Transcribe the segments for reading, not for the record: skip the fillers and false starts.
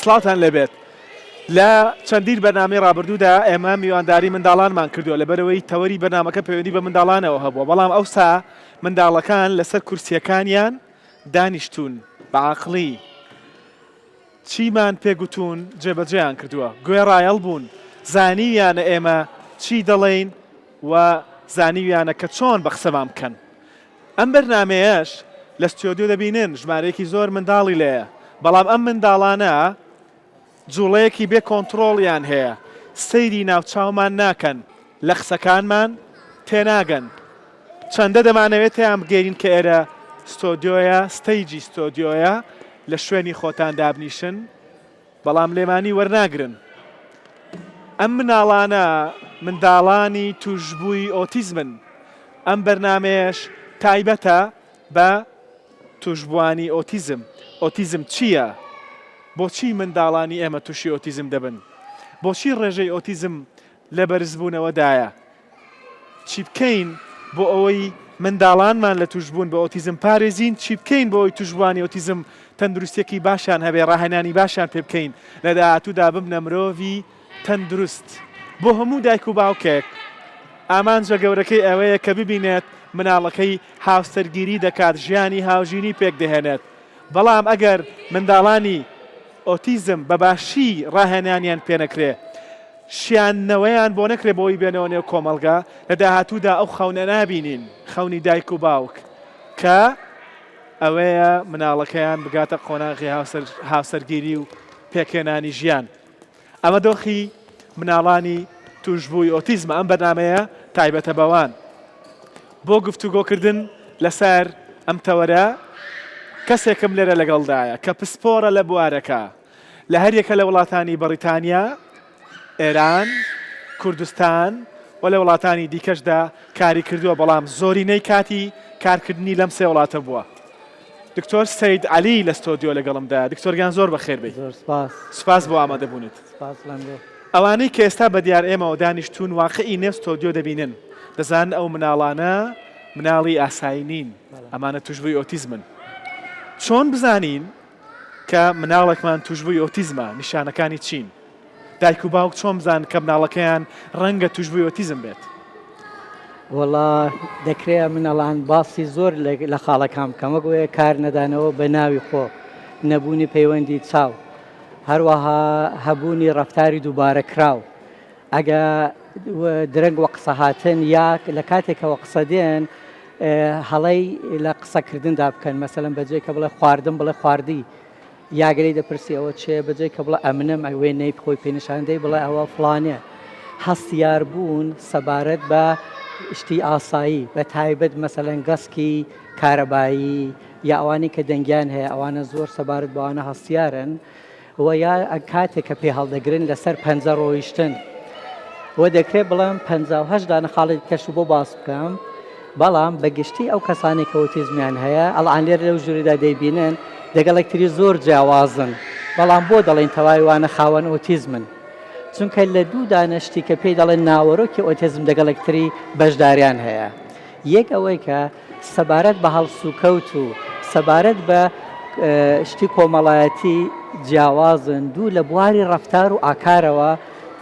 سڵاوتان لێبێت. لە چەندین بەرنامەی ڕابردوودا ئێمە میوانداری منداڵانمان کردووە لەبەرئەوەی تەوەری بەرنامەکە پەیوەندی بە منداڵانەوە هەبووە بەڵام ئەوسا منداڵەکان لەسەر کورسیەکانیان دانیشتوون بە عاقڵی چیمان پێ گوتوون جێبەجێیان کردووە گوێڕایەڵ بوون زانیویانە ئێمە چی دەڵێین و زانیویانە کە چۆن بە قسەمان بکەن. ئەم بەرنامەیەش لە ستۆدیۆ دەبینن ژمارەیەکی زۆر منداڵی لێیە، بەڵام ئەم منداڵانە جوڵەیەکی بێ کۆنتڕۆڵیان هەیە، سەیری ناوچاومان ناکەن، لە قسەکانمان تێناگەن، چەندە دەمانەوێت تێیان بگەینین کە ئێرە ستۆدیۆیە، stage ی ستۆدیۆیە، لە شوێنی خۆتان دابنیشن، بەڵام لێمانی وەرناگرن. ئەم مناڵانە منداڵانی توشبووی ئۆتیزمن، ئەم بەرنامەیەش تایبەتە بە توشبووانی ئۆتیزم. ئۆتیزم چییە؟ بۆچی منداڵانی ئێمە توشی ئۆتیزم دەبن؟ بۆچی ڕێژەی ئۆتیزم لە بەرزبوونەوەدایە؟ چی بکەین بۆ ئەوەی منداڵانمان لە توشبوون بە ئۆتیزم پارێزین؟ چی بکەین بۆ ئەوەی توشبووانی ئۆتیزم تەندروستیەکی باشیان هەبێ، ڕاهێنانی باشیان پێ بکەین، لە داهاتوودا ببنە مرۆڤی تەندروست؟ بۆ هەموو دایک و باوکێک ئامانجە گەورەکەی ئەوەیە کە ببینێت مناڵەکەی هاوسەرگیری دەکات، ژیانی هاوژینی پێکدەهێنێت، بەڵام ئەگەر منداڵانی ئۆتیزم بە باشی ڕاهێنانیان پێنەکرێ، شیاندنەوەیان بۆ نەکرێ بۆی بێنەوە نێو کۆمەڵگا، لە داهاتوودا ئەو خەونە نابینین، خەونی دایک و باوک کە ئەوەیە مناڵەکەیان بگاتە قۆناغی هاوسەرگیری و پێکهێنانی ژیان. ئەمە دۆخی مناڵانی تووشبووی ئۆتیزمە، ئەم بەرنامەیە تایبەتە بەوان. بۆ گفتوگۆکردن لەسەر ئەم تەوەرە کەسێکم لێرە لەگەڵدایە کە پسپۆڕە لە بوارەکە، لە هەریەکە لە وڵاتانی بەڕیتانیا، ئێران، کوردستان و لە وڵاتانی دیکەشدا کاری کردووە، بەڵام زۆرینەی کاتی کارکردنی لەم سێ وڵاتە بووە. دکتۆر سەید عەلی لە ستۆدیۆ لەگەڵمدایە. دکتۆر گیان زۆر بەخێر بێی. زۆر سپاس. سپاس بۆ ئامادەبوونت. سپاس لەم لێ. ئەوانەی کە ئێستا بە دیار ئێمەوە دانیشتوون واقعی نێو ستۆدیۆ دەبینن، دەزانن ئەو مناڵانە مناڵی ئاسایی نین، ئەمانە تووشبووی ئۆتیزمن. چۆن بزانین کە مناڵێکمان تووشبووی ئۆتیزمە، نیشانەکانی چین؟ دایک و باوک چۆن بزانن کە مناڵەکەیان ڕەنگە تووشبووی ئۆتیزم بێت؟ وەڵا دەکرێ مناڵان باسی زۆر لە خاڵەکان بکەم وەک ئەوەیە کار نەدانەوە بە ناوی خۆ، نەبوونی پەیوەندی چاو، هەروەها هەبوونی ڕەفتاری دووبارەکراو، ئەگە درەنگ وە قسە هاتن یا لە کاتێکەوە قسە دێن هەڵەی لە قسەکردندا بکەن مەسەلەن بەجێ کە بڵێ خواردم بڵێ خواردی یا گەلی دەپرسی ئەوە چێ بەجێ کە بڵێ ئەمنم وێنەی خۆی پێنیشاندەی بڵێ ئەوە فڵانێ هەستیار بوون سەبارەت بە شتی ئاسایی بە تایبەت مەسەلەن گەسکی کارەبایی یا ئەوانەی کە دەنگیان هەیە ئەوانە زۆر سەبارەت بەوانە هەستیارن و یا کاتێک کە پێ هەڵدەگرن لەسەر پەنجە ڕۆیشتن و دەکرێت بڵێم 58 دانە خاڵی کەش بۆ باس بکەم بەڵام بەگشتی ئەو کەسانی کە ئۆتیزمیان هەیە ئەڵان لێرە لەو ژوورەدا دەیبینن دەگەڵێکتری زۆر جیاوازن بەڵام بۆ دەڵێن تەواوی وانە خاوەن ئۆتیزمن چونکە لە دوو دانە شتی کە پێی دەڵێن ناوەرۆکی ئۆتیزم دەگەڵێکتری بەشداریان هەیە یەک ئەوەی کە سەبارەت بە هەڵسوکەوت و سەبارەت بە شتی کۆمەڵایەتی جیاوازن، دوو لە بواری ڕەفتار و ئاکارەوە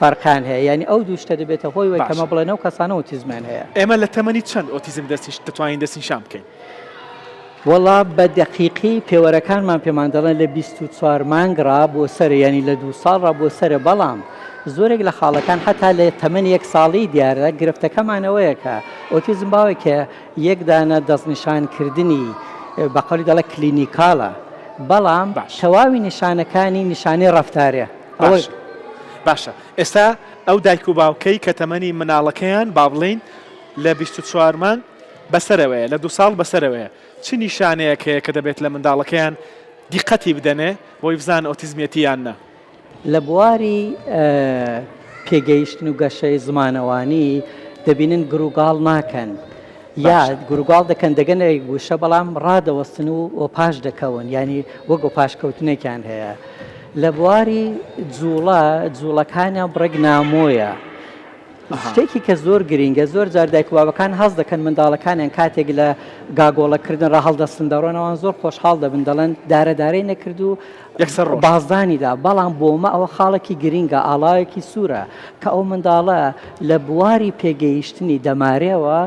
فەرقیان هەیە، یانی ئەو دوو شتە دەبێتە هۆی وەی کە مە بڵێن ئەو کەسانە ئۆتیزمیان هەیە. ئێمە لە تەمەنی چەند ئۆتیزم دەتوانین دەستنیشان بکەین؟ وەڵا بە دەقیقی پێوەرەکانمان پێمان دەڵێن لە 24 مانگ ڕا بۆ سەرێ یانی لە دوو ساڵ ڕا بۆ سەرێ بەڵام زۆرێک لە خاڵەکان حەتا لە تەمەنی یەک ساڵی دیارە گرفتەکەمان ئەوەیە کە ئۆتیزم باوێکە یەک دانە دەستنیشان کردنی بە قەولی دەڵێ clinical ە بەڵام باش. تەواوی نیشانەکانی نیشانەی ڕەفتارە ئەوە. باشە باشە ئێستا ئەو دایک و باوکەی کە تەمەنی مناڵەکەیان با بڵێین لە 24 مانگ بەسەرەوەیە لە دوو ساڵ بەسەرەوەیە چ نیشانەیەک هەیە کە دەبێت لە منداڵەکەیان دیقەتی بدەنێ بۆی بزانن ئۆتیزمیەتی یان نا؟ لە بواری پێگەیشتن و گەشەی زمانەوانی دەبینن گروگاڵ ناکەن یا گروگاڵ دەکەن دەگەنە یەک وشە بەڵام ڕادەوەستن و وەپاش دەکەون یانی وەک وەپاشکەوتنێکیان هەیە لە بواری جوڵە جوڵەکانیان بڕێک نامۆیە. شتێکی کە زۆر گرینگە زۆر جار دایک و بابەکان هەست دەکەن منداڵەکانیان کاتێک لە گاگۆڵە کردن ڕا هەڵدەستن دەڕۆن ئەوان زۆر خۆشحاڵ دەبن دەڵێن دارە دارەی نەکرد و یەکسەر ڕۆشت. بازدانی دا بەڵام بۆمە ئەوە خاڵێکی گرینگە ئاڵایەکی سوورە کە ئەو منداڵە لە بواری پێگەیشتنی دەمارێوە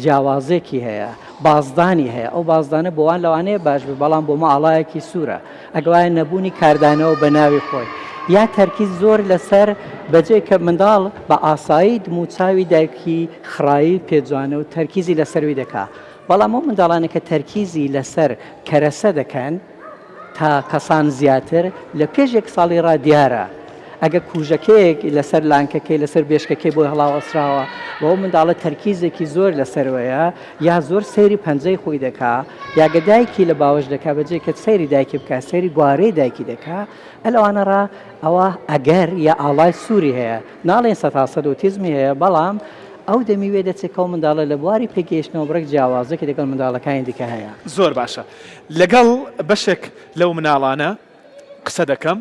جیاوازێکی هەیە بازدانی هەیە ئەو بازدانە بۆوان لەوانەیە باش بێ بەڵام بۆمە ئاڵایەکی سوورە ئەگوایە نەبوونی کاردانەوە بە ناوی خۆی یا تەرکیز زۆر لەسەر بەجێ کە منداڵ بە ئاسایی دموچاوی دایکی خڕایی پێ جوانە و تەرکیزی لەسەروی دەکا بەڵام ئەو منداڵانە کە تەرکیزی لەسەر کەرەسە دەکەن تا کەسان زیاتر لە پێش یەک ساڵی ڕا دیارە ئەگە کوژەکەیەک لەسەر لانکەکەی لەسەر بێشکەکەی بۆی هەڵاوەسراوە و ئەو منداڵە تەرکیزێکی زۆر لەسەروەیە یا زۆر سەیری پەنجەی خۆی دەکا یا گە دایکی لە باوەش دەکا بەجێ کە سەیری دایکی بکا سەیری گوارەی دایکی دەکا ئەلەوانە ڕا ئەوە ئەگەر یا ئاڵای سووری هەیە ناڵێن سەتا سەد ئۆتیزمی هەیە بەڵام ئەو دەمی وێ دەچێت کە ئەو منداڵە لە بواری پێگەیشتنەوە بڕێک جیاوازێکی لەگەڵ منداڵەکانی دیکە هەیە. زۆر باشە لەگەڵ بەشێک لەو مناڵانە قسە دەکەم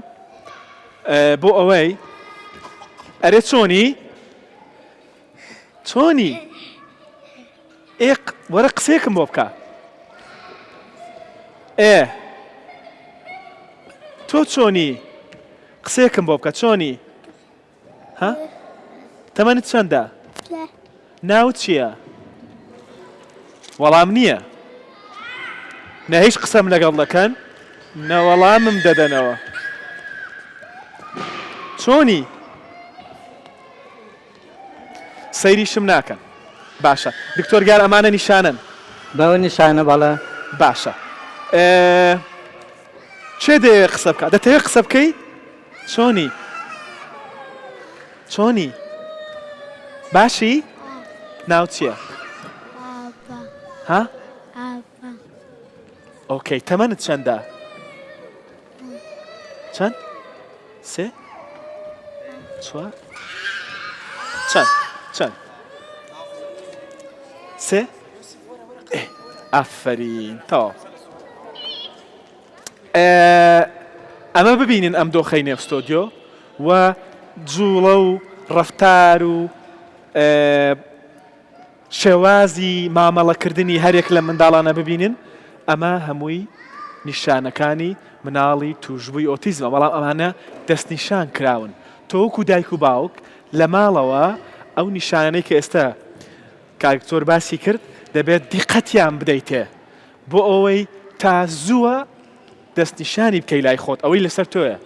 بۆ ئەوەی ئەرێ چۆنی؟ چۆنی؟ ئێ وەرە قسەیەکم بۆ بکە. ئێ تۆ چۆنی؟ قسەیەکم بۆ بکە چۆنی؟ ها؟ تەمەنت چەندە؟ ناوت چییە؟ وەڵام نییە. نە هیچ قسەم لەگەڵ دەکەن نە وەڵامم دەدەنەوە. چۆنی؟ سەیریشم ناکەن. باشە دکتۆر گیان ئەمانە نیشانەن؟ بەوە نیشانە بەڵێ. باشە کێ دەیەوێ قسە بکات؟ دەتەوێت قسە بکەی؟ چۆنی؟ چۆنی؟ باشی؟ ناو چییە؟ ها؟ ئۆکەی تەمەنت چەندە؟ چەند؟ سێ؟ چوار؟ چەند؟ چەند؟ سێ؟ ئافرین تەواو ئەمە ببینن ئەم دۆخەی نێو ستۆدیۆ و جوڵە و ڕەفتار و شێوازی مامەڵەکردنی هەرێک لە منداڵانە ببینن، ئەمە هەمووی نیشانەکانی مناڵی تووشبووی ئۆتیزمە، بەڵام ئەمانە دەستنیشان کراون. تۆ وەکو دایک و باوک لە ماڵەوە ئەو نیشانانەی کە ئێستا کاک دکتۆر باسی کرد دەبێت دیقەتیان بدەیتێ بۆ ئەوەی تا زووە دەستنیشانی بکەی لای خۆت ئەوەی لەسەر تۆیە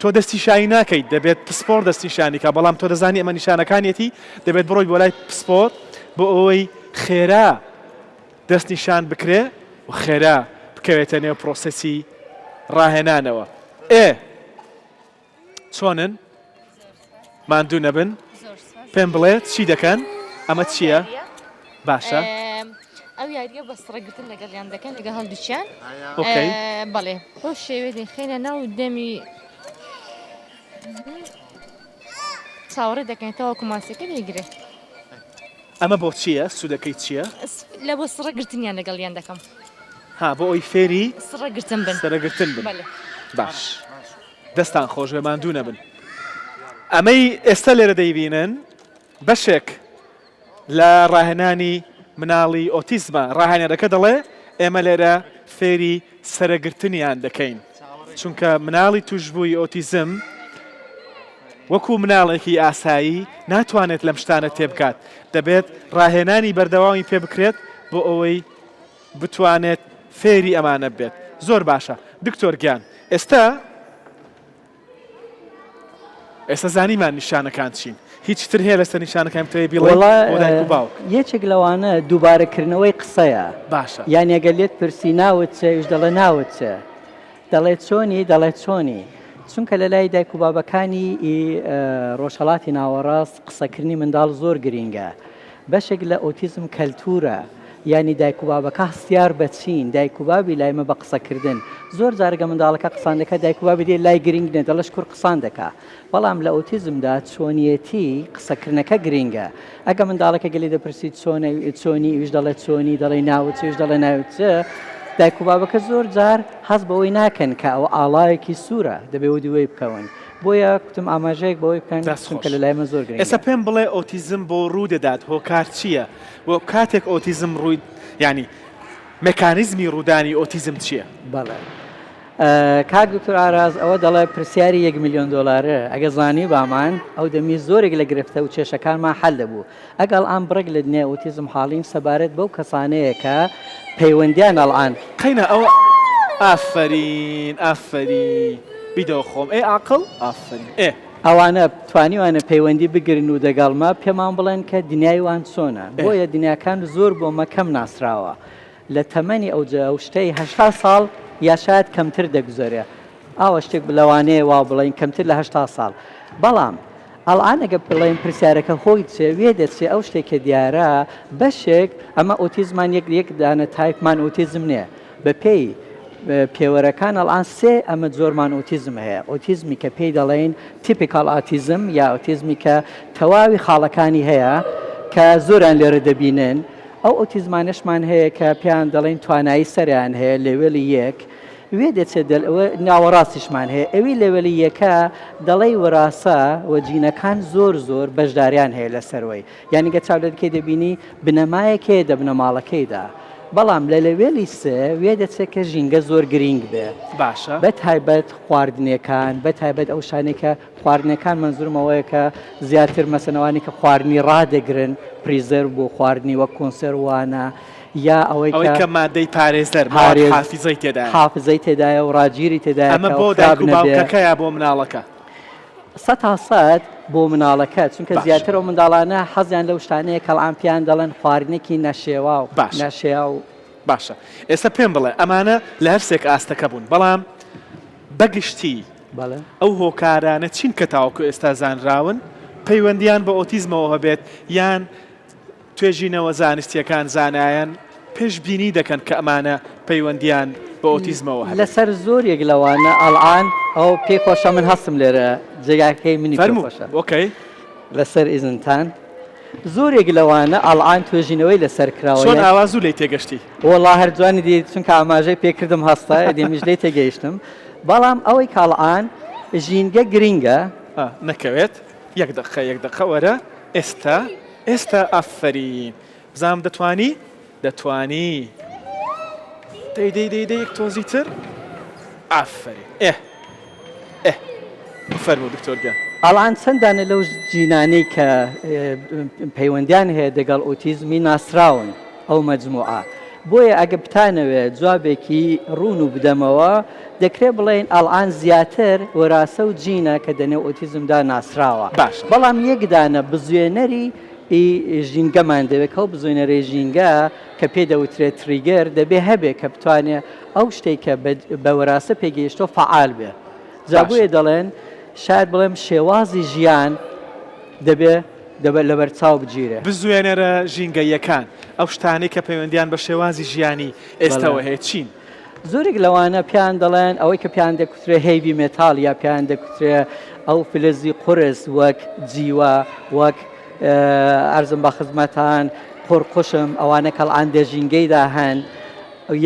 تۆ دەستیشانی ناکەیت دەبێت پسپۆر دەستنیشانی کا بەڵام تۆ دەزانی ئەمە نیشانەکانیەتی دەبێت بڕۆی بۆ لای پسپۆر بۆ ئەوەی خێرا دەستنیشان بکرێ و خێرا بکەوێتە نێو پرۆسێسی ڕاهێنانەوە ئێ چۆنن؟ ماندوو نەبن پێم بڵێ چی دەکەن ئەمە چییە؟ باشە ئەو یاریە بە سڕگرتن لەگەڵیان دەکەن لەگە هەڵدووچیان بەڵێ بۆ شێوێ دەخێنە ناو دەمی چاوەڕێ دەکەین تاوەکو ماسیەکە دەیگرێت. ئەمە بۆ چییە؟ سوودەکەی چییە؟ لە بۆ سڕە گرتنیان لەگەڵیان دەکەم. ها بۆ ئەوی فێری سڕە گرتن بن. سرە گرتن بن. باش. دەستان خۆش بێ ماندوو نەبن. ئەمەی ئێستا لێرە دەیبینن بەشێک لە ڕاهێنانی مناڵی ئۆتیزمە، ڕاهێنەرەکە دەڵێ ئێمە لێرە فێری سەرەگرتنیان دەکەین، چونکە مناڵی تووشبووی ئۆتیزم وەکو مناڵێکی ئاسایی ناتوانێت لەم شتانە تێبگات، دەبێت ڕاهێنانی بەردەوامی پێ بکرێت بۆ ئەوەی بتوانێت فێری ئەمانە بێت. زۆر باشە دکتۆر گیان ئێستا ئێستا زانیمان نیشانەکان چین هیچ تر هەیە لەسەر نیشانەکان بتەوێ بیڵێی وەڵا بۆ دایک و باوک؟ یەکێک لەوانە دووبارەکردنەوەی قسەیە باشە. یان ئەگەر لێت پرسی ناوت چیە ئەویش دەڵێ ناوت چیە دەڵێ چۆنی دەڵێ چۆنی چونکە لە لای دایک و بابەکانی ڕۆژهەڵاتی ناوەڕاست قسەکردنی منداڵ زۆر گرینگە بەشێک لە ئۆتیزم کەلتورە یانی دایک و بابەکە هەستیار بە چین دایک و بابی لای مە بە قسەکردن زۆر جار گە منداڵەکە قسان دەکا دایک و بابی دێ لای گرینگ نیە دەڵێ شکور قسان دەکا بەڵام لە ئۆتیزمدا چۆنیەتی قسەکردنەکە گرینگە ئەگە منداڵەکە گەلی دەپرسی چۆنە چۆنی ئەویش دەڵێ چۆنی دەڵێ ناوت چ ئەویش دەڵێ ناوت چ دایک و بابەکە زۆر جار هەست بەوەی ناکەن کە ئەوە ئاڵایەکی سوورە دەبێ ودوێی بکەون. بۆیە کوتم ئاماژەیەک بەوەی بکەن دەست چونکە خۆش. لە لای من زۆر ئێستا گرنگە. پێم بڵێ ئۆتیزم بۆ ڕوو دەدات هۆکار چییە و کاتێک ئۆتیزم ڕووی یانی مێکانیزمی ڕوودانی ئۆتیزم چییە؟ بەڵێ کاک دکتۆر ئاراز ئەوە دەڵێ پرسیاری یەک ملیۆن دۆلارە ئەگە زانیبامان ئەو دەمی زۆرێک لە گرفتە و کێشەکانمان حەل دەبوو ئەگەڵ ئان بڕێک لە دنیای ئۆتیزم حاڵین سەبارەت بەو کەسانەیە کە پەیوەندیان ئەڵان. قەینا ئەوە ئافەرین ئافەرین بیدەوە خۆم ئێ ئاقڵ ئافەرین ئێ. ئەوانە توانیوانە پەیوەندی بگرن و دەگەڵمە پێمان بڵێن کە دنیای وان چۆنە بۆیە دنیاکان زۆر بۆ مە کەم ناسراوە لە تەمەنی ئەو جە ئەو شتەی 80 ساڵ یا شاید کەمتر دەگوزەرێ ئاوا شتێک لەوانەیە وا بڵێین کەمتر لە 80 ساڵ بەڵام ئەڵان ئەگە بڵێن پرسیارەکە هۆی چێ وێ دەچێ ئەو شتێک کە دیارە بەشێک ئەمە ئۆتیزمان یەک یەک دانە تایپمان ئۆتیزم نییە بەپێی پێوەرەکان ئەڵان سێ ئەمە جۆرمان ئۆتیزم هەیە ئۆتیزمی کە پێی دەڵێن typical autism یا ئۆتیزمی کە تەواوی خاڵەکانی هەیە کە زۆران لێرە دەبینن ئەو ئۆتیزمانەشمان هەیە کە پێیان دەڵێن توانایی سەریان هەیە level ی یەک وێ دەچێت دەل ئەوە ناوەڕاستیشمان هەیە ئەوی level ی یەکە دەڵێی وەراسە و جینەکان زۆر زۆر بەشداریان هەیە لەسەروەی یانی گە چاو لێ دکەی دەبینی بنەمایەک هەیە دە بنەماڵەکەیدا بەڵام لە level ی سێ وێ دەچێت کە ژینگە زۆر گرینگ بێ باشە بە تایبەت خواردنەکان بە تایبەت ئەو شتانەی کە خواردنەکان مەنزورم ئەوەیە کە زیاتر مەسەن ئەوانەی کە خواردنی ڕادەگرن preserve بۆ خواردنی وەک کۆنسێروانە یا ئەوەی ئەوەی کە کە مادەی پارێزەر مواد پارێز حافیزەی تێدایە. حافزەی تێدایە و ڕاگیری تێدایە ئەمە کە بۆ خراپ دایک و نەبێ. باوکەکە یا بۆ مناڵەکە؟ سەتا سەد بۆ مناڵەکە چونکە باشە. زیاتر ئەو منداڵانە حەزیان لەو شتانەیە کە ئەڵان پێیان دەڵێن خواردنێکی نەشێواو باشە. نەشیاو. باشە ئێستا پێم بڵێ ئەمانە لە هەرسێک ئاستەکە بوون بەڵام بەگشتی بەڵێ. ئەو هۆکارانە چین کە تاوەکو ئێستا زانراون پەیوەندیان بە ئۆتیزمەوە هەبێت یان توێژینەوە زانستییەکان زانایان پێشبینی دەکەن کە ئەمانە پەیوەندییان بە ئۆتیزمەوە هەبێت. لەسەر زۆرێک لەوانە ئەڵان ئەو پێی خۆشە من هەستم لێرە جێگاکەی منی پێ فەرموو خۆشە. okay. لەسەر ئیزنتان زۆرێک لەوانە ئەڵان توێژینەوەی لەسەر کراوە چۆن ئاوا زوو لێی تێگەشتی؟ وەڵا هەر جوانی دی چونکە ئاماژەی پێکردم هەستە ئەدی منیش لێی تێگەیشتم بەڵام ئەوەی کە ئەڵان ژینگە گرینگە. نەکەوێت یەک دەقە یەک دەقە وەرە ئێستا ئێستا ئافەرین بزانم دەتوانی دەتوانی دەی دەی دەی دەی یەک تۆزی تر ئافەرین ئێ ئێ فەرموو دکتۆر گیان. ئەڵان چەند دانە لەو جینانەی کە پەیوەندیان هەیە دەگەڵ ئۆتیزمی ناسراون ئەو مەجموعە بۆیە ئەگە بتانەوێ جوابێکی ڕوون و بدەمەوە دەکرێ بڵێین ئەڵان زیاتر وەراسە و جینە کە دەنێو ئۆتیزمدا ناسراوە باشە. بەڵام یەک دانە بزوێنەری ی ژینگەمان دەوێ کە ئەو بزوێنەرەی ژینگە کە پێی دەوترێ trigger دەبێ هەبێ کە بتوانێ ئەو شتەی کە بە وەراسە پێگەیشتووە فەعال بێ جا باشە. بۆیە دەڵێن شاید بڵێم شێوازی ژیان دەبێ دەبێ لەبەرچاو بگیرێ. بزوێنەرە ژینگەییەکان، ئەو شتانەی کە پەیوەندییان بە شێوازی ژیانی ئێستاوە بەڵێ. هەیە چین؟ زۆرێک لەوانە پێیان دەڵێن ئەوەی کە پێیان دەکوترێ heavy metal یا پێیان دەکوترێ ئەو فلزی قورس وەک جیوە وەک ئەرزم بە خزمەتان قورقوشم ئەوانە کەڵان دە ژینگەیدا هەن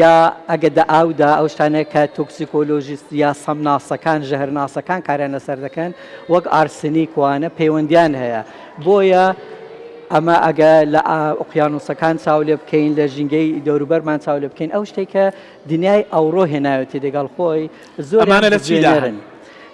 یا ئەگە دە ئاودا ئەو شتانە کە toxicologist یا سەمناسەکان ژەهرناسەکان کاریان لەسەر دەکەن وەک arsenic وانە پەیوەندیان هەیە بۆیە ئەمە ئەگە لە ئۆقیانوسەکان چاو لێ بکەین لە ژینگەی دەوروبەرمان چاو لێ بکەین ئەو شتێک کە دنیای ئەوڕۆ هێناوێتی دەگەڵ خۆی زۆر ئەمانە لە چیدا هەن؟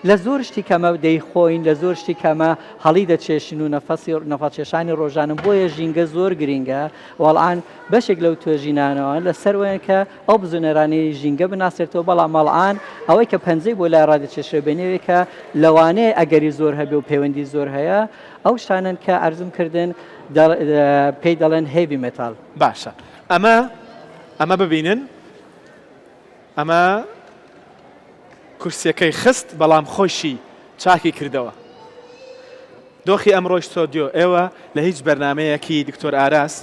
لە زۆر شتی کەمە دەیخۆین لە زۆر شتی کەمە هەڵی دەچێشن و نەفەسی نەفەسکێشانی ڕۆژانم بۆیە ژینگە زۆر گرینگە وەڵان بەشێک لەو توێژینانەوە لەسەر وەیە کە ئەو بزوێنەرانەی ژینگە بناسرێتەوە بەڵام ئەڵان ئەوەی کە پەنجەی بۆ لای ڕادەکێشرێ بەنێوێ کە لەوانەیە ئەگەری زۆر هەبێ و پەیوەندی زۆر هەیە ئەو شتانەن کە عەرزم کردن پێی دەڵێن heavy metal. باشە ئەمە ئەمە ببینن ئەمە کورسیەکەی خست بەڵام خۆیشی چاکی کردەوە. دۆخی ئەمڕۆی ستۆدیۆ، ئێوە لە هیچ بەرنامەیەکی دکتۆر ئاراس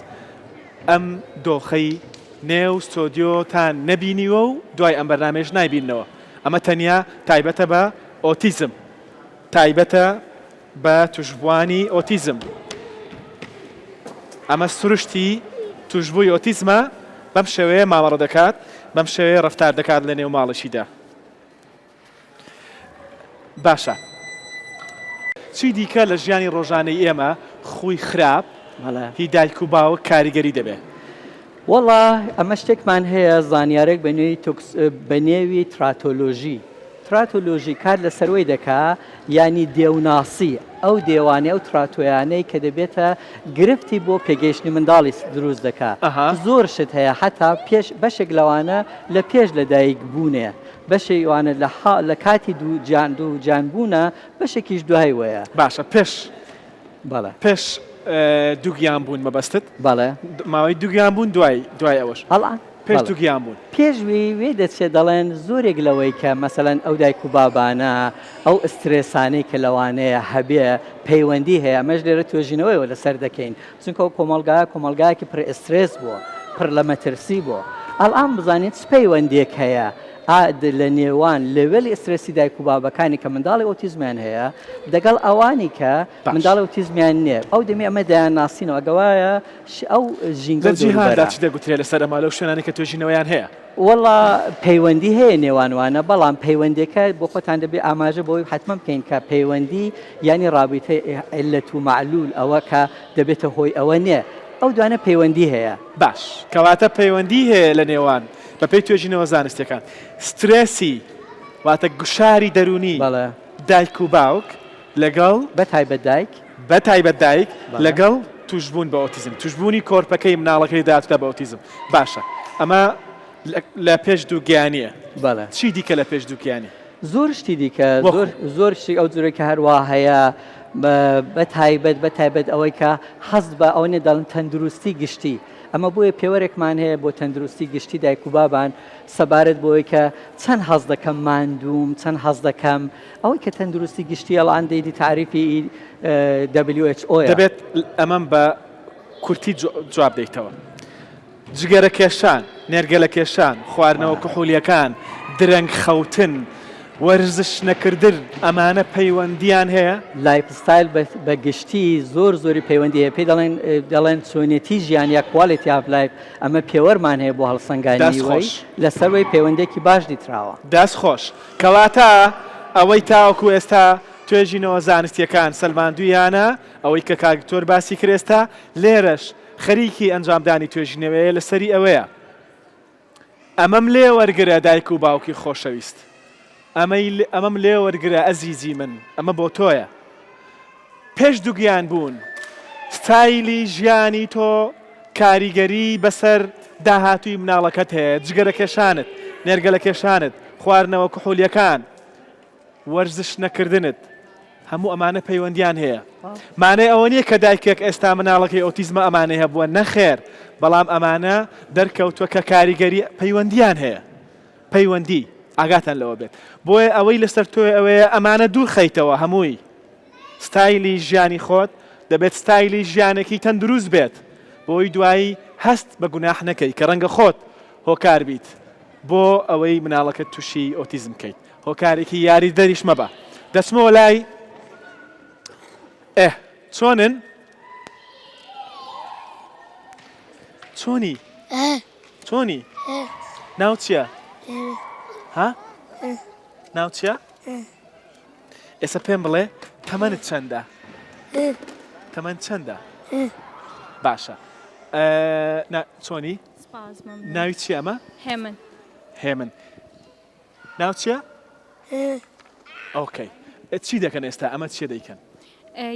ئەم دۆخەی نێو ستۆدیۆتان نەبینیوە و دوای ئەم بەرنامەیەش نایبیننەوە. ئەمە تەنیا تایبەتە بە ئۆتیزم، تایبەتە بە توشبووانی ئۆتیزم. ئەمە سروشتی توشبووی ئۆتیزمە، بەم شێوەیە مامەڵە دەکات، بەم شێوەیە ڕەفتار دەکات لە نێو ماڵیشیدا. باشە. چی دیکە لە ژیانی ڕۆژانەی ئێمە خووی خراپ هی دایک و باوک کاریگەری دەبێ؟ وەڵا ئەمە شتێکمان هەیە زانیارێک بە نێوی تۆکس بە نێوی تراتۆلۆژی تراتۆلۆژی کار لە سەروەی دەکا یانی دێوناسی ئەو دێوانەی ئەو تراتۆیانەی کە دەبێتە گرفتی بۆ پێگەیشتنی منداڵی دروست دەکا زۆر شت هەیە حتا پێش بەشێک لەوانە لە پێش لە دایک بوونێ بەشێک وانە لە لە کاتی دوو جان دوو جان بوونە بەشێکیش دوای وەیە. باشە پێش بەڵێ. پێش دووگیان بوون مەبەستت؟ بەڵێ. ماوەی دووگیان بوون دوای دوای ئەوەش؟ ئەڵان پێش دووگیان بوون. پێش وی وێ دەچێ دەڵێن زۆرێک لەوەی کە مەسەلەن ئەو دایک و بابانە ئەو ئسترێسانەی کە لەوانەیە هەبێ پەیوەندی هەیە ئەمەش لێرە توێژینەوەیەوە لەسەر دەکەین چونکە ئەو کۆمەڵگایە کۆمەڵگایەکی پڕ ئسترێس بووە پڕ لە مەترسی بووە ئەڵان بزانین چ پەیوەندیەک هەیە ئا لە نێوان لێوێلی ئسترێسی دایک و بابەکانی کە منداڵی ئۆتیزمیان هەیە دەگەڵ ئەوانی کە منداڵی ئۆتیزمیان نییە ئەو دەمی ئەمە دەیان ناسینەوە گەوایە ئەو ژینگە لە جیهاندا چ دەگوترێ لەسەر ئەمە لەو شوێنانەی کە توێژینەوەیان هەیە؟ وەڵا پەیوەندی هەیە نێوان وانە بەڵام پەیوەندیەکە بۆ خۆتان دەبێ ئاماژە بەوەی حتمما بکەین کە پەیوەندی یانی ڕابیتەی علت و معلول ئەوە کە دەبێتە هۆی ئەوە نییە ئەو دوانە پەیوەندی هەیە. باش کەواتە پەیوەندی هەیە لە نێوان بەپێی توێژینەوە زانستیەکان سترێسی واتە گوشاری دەروونی بەڵێ. دایک و باوک لەگەڵ. بە تایبەت دایک. بە تایبەت دایک لەگەڵ توشبوون بە ئۆتیزم توشبوونی کۆرپەکەی مناڵەکەی داهاتوودا بە ئۆتیزم باشە ئەمە لە پێش دووگیانیە بەڵێ. چی دیکە لە پێش دووگیانی؟ زۆر شتی دیکە زۆر زۆر شتی ئەو جورەی کە هەروا هەیە بە تایبەت بە تایبەت ئەوەی کە حەز بە ئەوە نیە دەڵێن تەندروستی گشتی ئەمە بۆیە پێوەرێکمان هەیە بۆ تەندروستی گشتی دایک و بابان سەبارەت بۆی کە چەند حەز دەکەم ماندووم چەند حەز دەکەم ئەوەی کە تەندروستی گشتی ئەڵان دەیدی تاریفی WHO یە. دەبێت ئەمەم بە کورتی جواب دەیتەوە. جگەرە کێشان، نێرگەلە کێشان، خواردنەوە کحولیەکان، درەنگ خەوتن، وەرزش نەکردن ئەمانە پەیوەندیان هەیە؟ life style بە گشتی زۆر زۆری پەیوەندی هەیە پێی دەڵێن دەڵێن چۆنێتی ژیان یا quality of life ئەمە پێوەرمان هەیە بۆ دەست هەڵسەنگاندنی خۆش. لەسەروەی پەیوەندێکی باش دیتراوە. دەست خۆش. کەواتە ئەوەی تاوەکو ئێستا توێژینەوە زانستیەکان سەلماندویانە، ئەوەی کە کاک دکتۆر باسی کرد ئێستا لێرەش خەریکی ئەنجامدانی توێژینەوەیە لەسەری ئەوەیە. ئەمەم لێ وەرگرە دایک و باوکی خۆشەویست. ئەمەی ئەمەم لێ وەرگرە ئەزیزی من، ئەمە بۆ تۆیە. پێش دوگیان بوون، ستایلی ژیانی تۆ کاریگەری بەسەر داهاتووی مناڵەکەت هەیە، جگەرەکێشانت، نێرگەلەکێشانت، خواردنەوە کحولیەکان، وەرزش نەکردنت، هەموو ئەمانە پەیوەندیان هەیە. مانای ئەوە نییە کە دایکێک ئێستا مناڵەکەی ئۆتیزمە ئەمانەی هەبووە، نەخێر، بەڵام ئەمانە دەرکەوتووە کە کاریگەری پەیوەندیان هەیە. پەیوەندی، ئاگاتان لەوە بێت. بۆیە ئەوەی لەسەر تۆیە ئەوەیە ئەمانە دوور خەیتەوە هەمووی. ستایلی ژیانی خۆت دەبێت ستایلی ژیانێکی تەندروست بێت بۆی دوایی هەست بە گوناح نەکەی کە ڕەنگە خۆت هۆکار بیت بۆ ئەوەی مناڵەکەت تووشی ئۆتیزم کەیت. هۆکارێکی یاریدەریش مەبە. دەچمەوە لای ئێ چۆنن؟ چۆنی؟ چۆنی؟ ناو چییە؟ ها؟ ناو چییە؟ ئێستا پێم بڵێ تەمەنت چەندە؟ تەمەن چەندە؟ باشە چۆنی؟ ناوی چی ئەمە؟ هێمن هێمن ناو چیە؟ ئۆکەی چی دەکەن ئێستا ئەمە چیە دەیکەن؟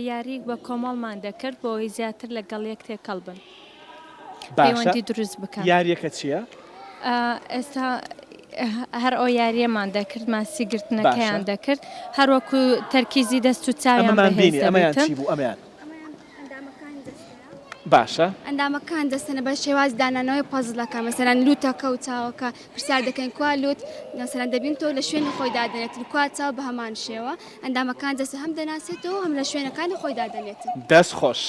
یارییک بە کۆمەڵمان دەکرد بۆ ئەوەی زیاتر لەگەڵ یەک تێکەڵ بن باشە پەیوەندی دروست بکەن. یاریەکە چیە؟ ئێستا هەر ئەو یاریەمان دەکرد ماسی گرتنەکەیان باشە دەکرد هەروەکو تەرکیزی دەست و چاویان ئەمەمان بەهێز بینی ئەمەیان دەبێتن. چی بوو ئەمەیان باشە. ئەندامەکان دەستەنە بە شێوازی دانانەوەی پەزڵەکە مەسەلەن لوتەکە و چاوەکە پرسیار دەکەین کوا لوت مەسەلەن دەبین تۆ لە شوێنی خۆی دادەنێتن کوا چاو بە هەمان شێوە ئەندامەکان دەستە هەم دەناسێتەوە هەم لە شوێنەکانی خۆی دادەنێتن. دەست خۆش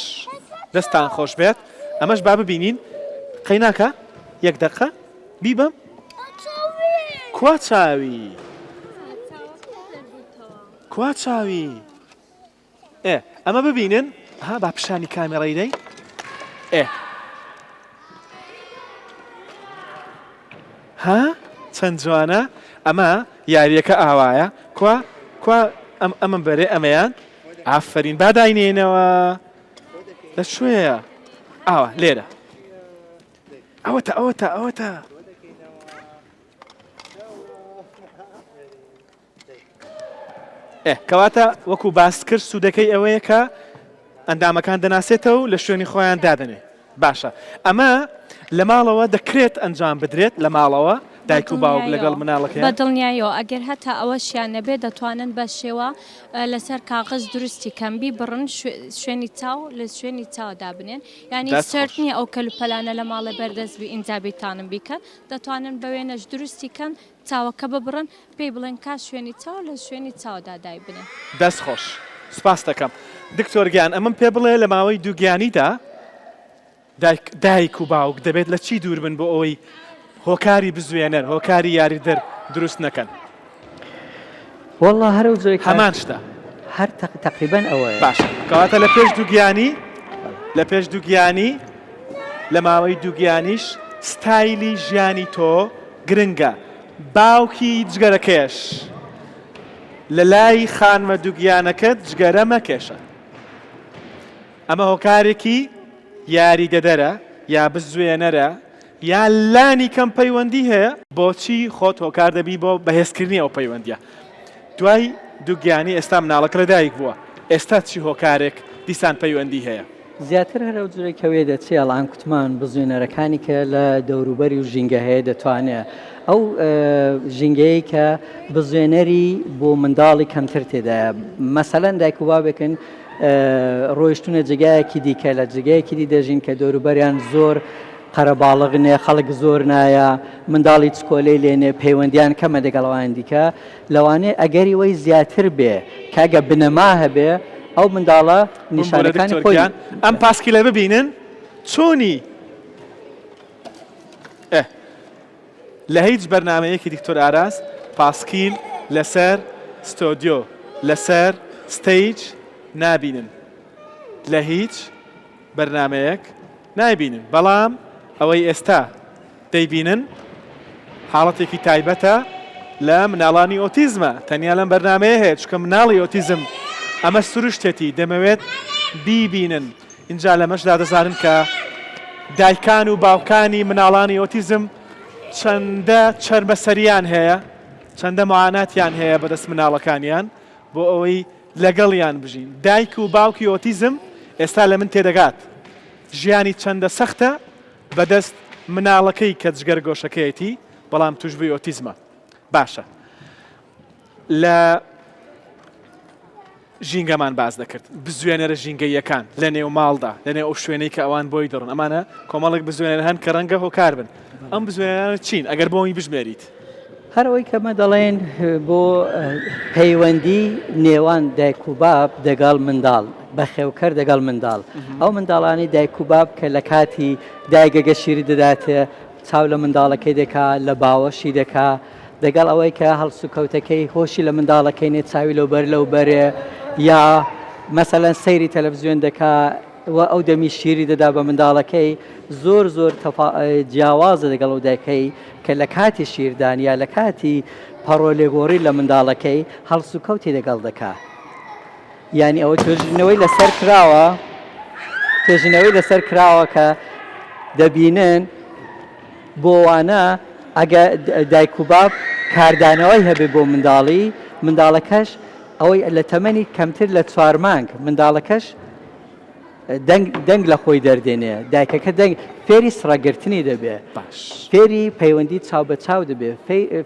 دەستان خۆش بێت ئەمەش با ببینین قەیناکە یەک دەقە بیبەم کوا چاوی کوا چاوی ئێ ئەمە ببینن ها با پیشانی کامێڕای دەی ئێ ها چەند جوانە ئەمە یاریەکە ئاوایە کوا کوا ئەم ئەمە بەرێ ئەمەیان. ئافەرین با داینێنەوە لە کوێیە ئاوا لێرە ئەوەتە ئەوەتە ئەوەتە کەواتە وەکو باست کرد سوودەکەی ئەوەیە کە ئەندامەکان دەناسێتەوە و لە شوێنی خۆیان دادەنێ باشە ئەمە لە ماڵەوە دەکرێت ئەنجام بدرێت لە ماڵەوە دایک و باوک لەگەڵ مناڵەکەیان؟ بە دڵنیاییەوە ئەگەر هەتا ئەوەشیان نەبێت دەتوانن بە شێوە لەسەر کاغەز دروستی کەن بیبڕن شوێنی چاو لە شوێنی چاو دابنێن یانی شەرت نییە ئەو کەلوپەلانە لە ماڵێ بەردەست بی ئینجا بیتانن بیکەن دەتوانن بە وێنەش دروستی کەن چاوەکە ببڕن پێی بڵێن کا شوێنی چاو لە شوێنی چاودا دایبنێن. دەست خۆش. سوپاست دەکەم. دکتۆر گیان ئەمەم پێ بڵێ لە ماوەی دووگیانیدا دایک دایک و باوک دەبێت لە چی دوور بن بۆ ئەوەی هۆکاری بزوێنەر هۆکاری یاریدەر دروست نەکەن؟ وەڵا هەر ئەو جۆرەی کە هەمان شتە. هەر تەقریبەن ئەوەیە. باشە کەواتە لە پێش دووگیانی لە پێش دووگیانی لە ماوەی دووگیانیش ستایلی ژیانی تۆ گرنگە باوکی جگەرەکێش لە لای خانمە دووگیانەکەت جگەرە مەکێشە ئەمە هۆکارێکی یاریدەدەرە یا بزوێنەرە یا لانی کەم پەیوەندی هەیە؟ بۆچی خۆت هۆکار دەبی بۆ بەهێزکردنی ئەو پەیوەندیە؟ دوای دووگیانی ئێستا مناڵەکە لەدایک بووە ئێستا چی هۆکارێک دیسان پەیوەندی هەیە؟ زیاتر هەر ئەو جورەی کە وێدەچێ ئەڵان کوتمان بزوێنەرەکانی کە لە دەوروبەری و ژینگە هەیە دەتوانێ ئەو ژینگەیەی کە بزوێنەری بۆ منداڵی کەمتر تێدایە مەسەلەن دایک و بابێکن ڕۆیشتونە جێگایەکی دیکە لە جێگایەکی دی دەژین کە دەوروبەریان زۆر قەرەباڵغ نێ خەڵک زۆر نایە منداڵی چکۆلەی لێنێ پەیوەندیان کەمە دەگەڵ ئەوان دیکە لەوانەیە ئەگەری وەی زیاتر بێ کە ئەگە بنەما هەبێ ئەو منداڵە بمبورە نیشانەکانی دکتۆر خۆی گیان ئەم پاسکیلە ببینن چۆنی ئه لە هیچ بەرنامەیەکی دکتۆر ئاراس پاسکیل لەسەر ستۆدیۆ لەسەر stage نابینن لە هیچ بەرنامەیەک نایبینن بەڵام ئەوەی ئێستا دەیبینن حاڵەتێکی تایبەتە لە مناڵانی ئۆتیزمە تەنیا لەم بەرنامەیە هەیە چونکە مناڵی ئۆتیزم ئەمە سروشتێتی دەمەوێت بیبینن ئینجا لەمەشدا دەزانن کە دایکان و باوکانی مناڵانی ئۆتیزم چەندە چەرمەسەریان هەیە چەندە معاناتیان هەیە بەدەست مناڵەکانیان بۆ ئەوەی لەگەڵیان بژین دایک و باوکی ئۆتیزم ئێستا لە من تێدەگات ژیانی چەندە سەختە بەدەست مناڵەکەی کە جگەر گۆشەکەیەتی بەڵام توشبووی ئۆتیزمە باشە لە ژینگەمان باس دەکرد بزوێنەرە ژینگەییەکان لە نێو ماڵدا لە نێو ئەو شوێنەی کە ئەوان بۆی دەڕن ئەمانە کۆمەڵێک بزوێنەر هەن کە ڕەنگە هۆکار بن ئەم بزوێنەرانە چین ئەگەر بۆمی بژمێریت؟ هەر ئەوەی کە مە دەڵێن بۆ پەیوەندی نێوان دایک و باب دەگەڵ منداڵ بەخێوکەر دەگەڵ منداڵ ئەو منداڵانی دایک و باب کە لە کاتی دایگەگە شیری دەداتێ چاو لە منداڵەکەی دەکا لە باوەشی دەکا دەگەڵ ئەوەی کە هەڵسوکەوتەکەی هۆشی لە منداڵەکەی نێ چاوی لەو بەر لەو بەرێ یا مەسەلەن سەیری تەلەفزیۆن دەکا و ئەو دەمی شیری دەدا بە منداڵەکەی زۆر زۆر جیاوازە دەگەڵ ئەو دایکەی کە لە کاتی شیردان یا لە کاتی پەڕۆ لێگۆڕی لە منداڵەکەی هەڵسوکەوتی دەگەڵ دەکا یانی ئەوە توێژینەوەی لەسەر کراوە توێژینەوەی لەسەر کراوە کە دەبینن بۆ وانە ئەگە دایک و باب کاردانەوەی هەبێ بۆ منداڵی منداڵەکەش ئەوەی لە تەمەنی کەمتر لە چوار مانگ منداڵەکەش دەنگ دەنگ لە خۆی دەردێنێ دایکەکە دەنگ فێری سڕەگرتنی دەبێ باش فێری پەیوەندی چاو بە چاو دەبێ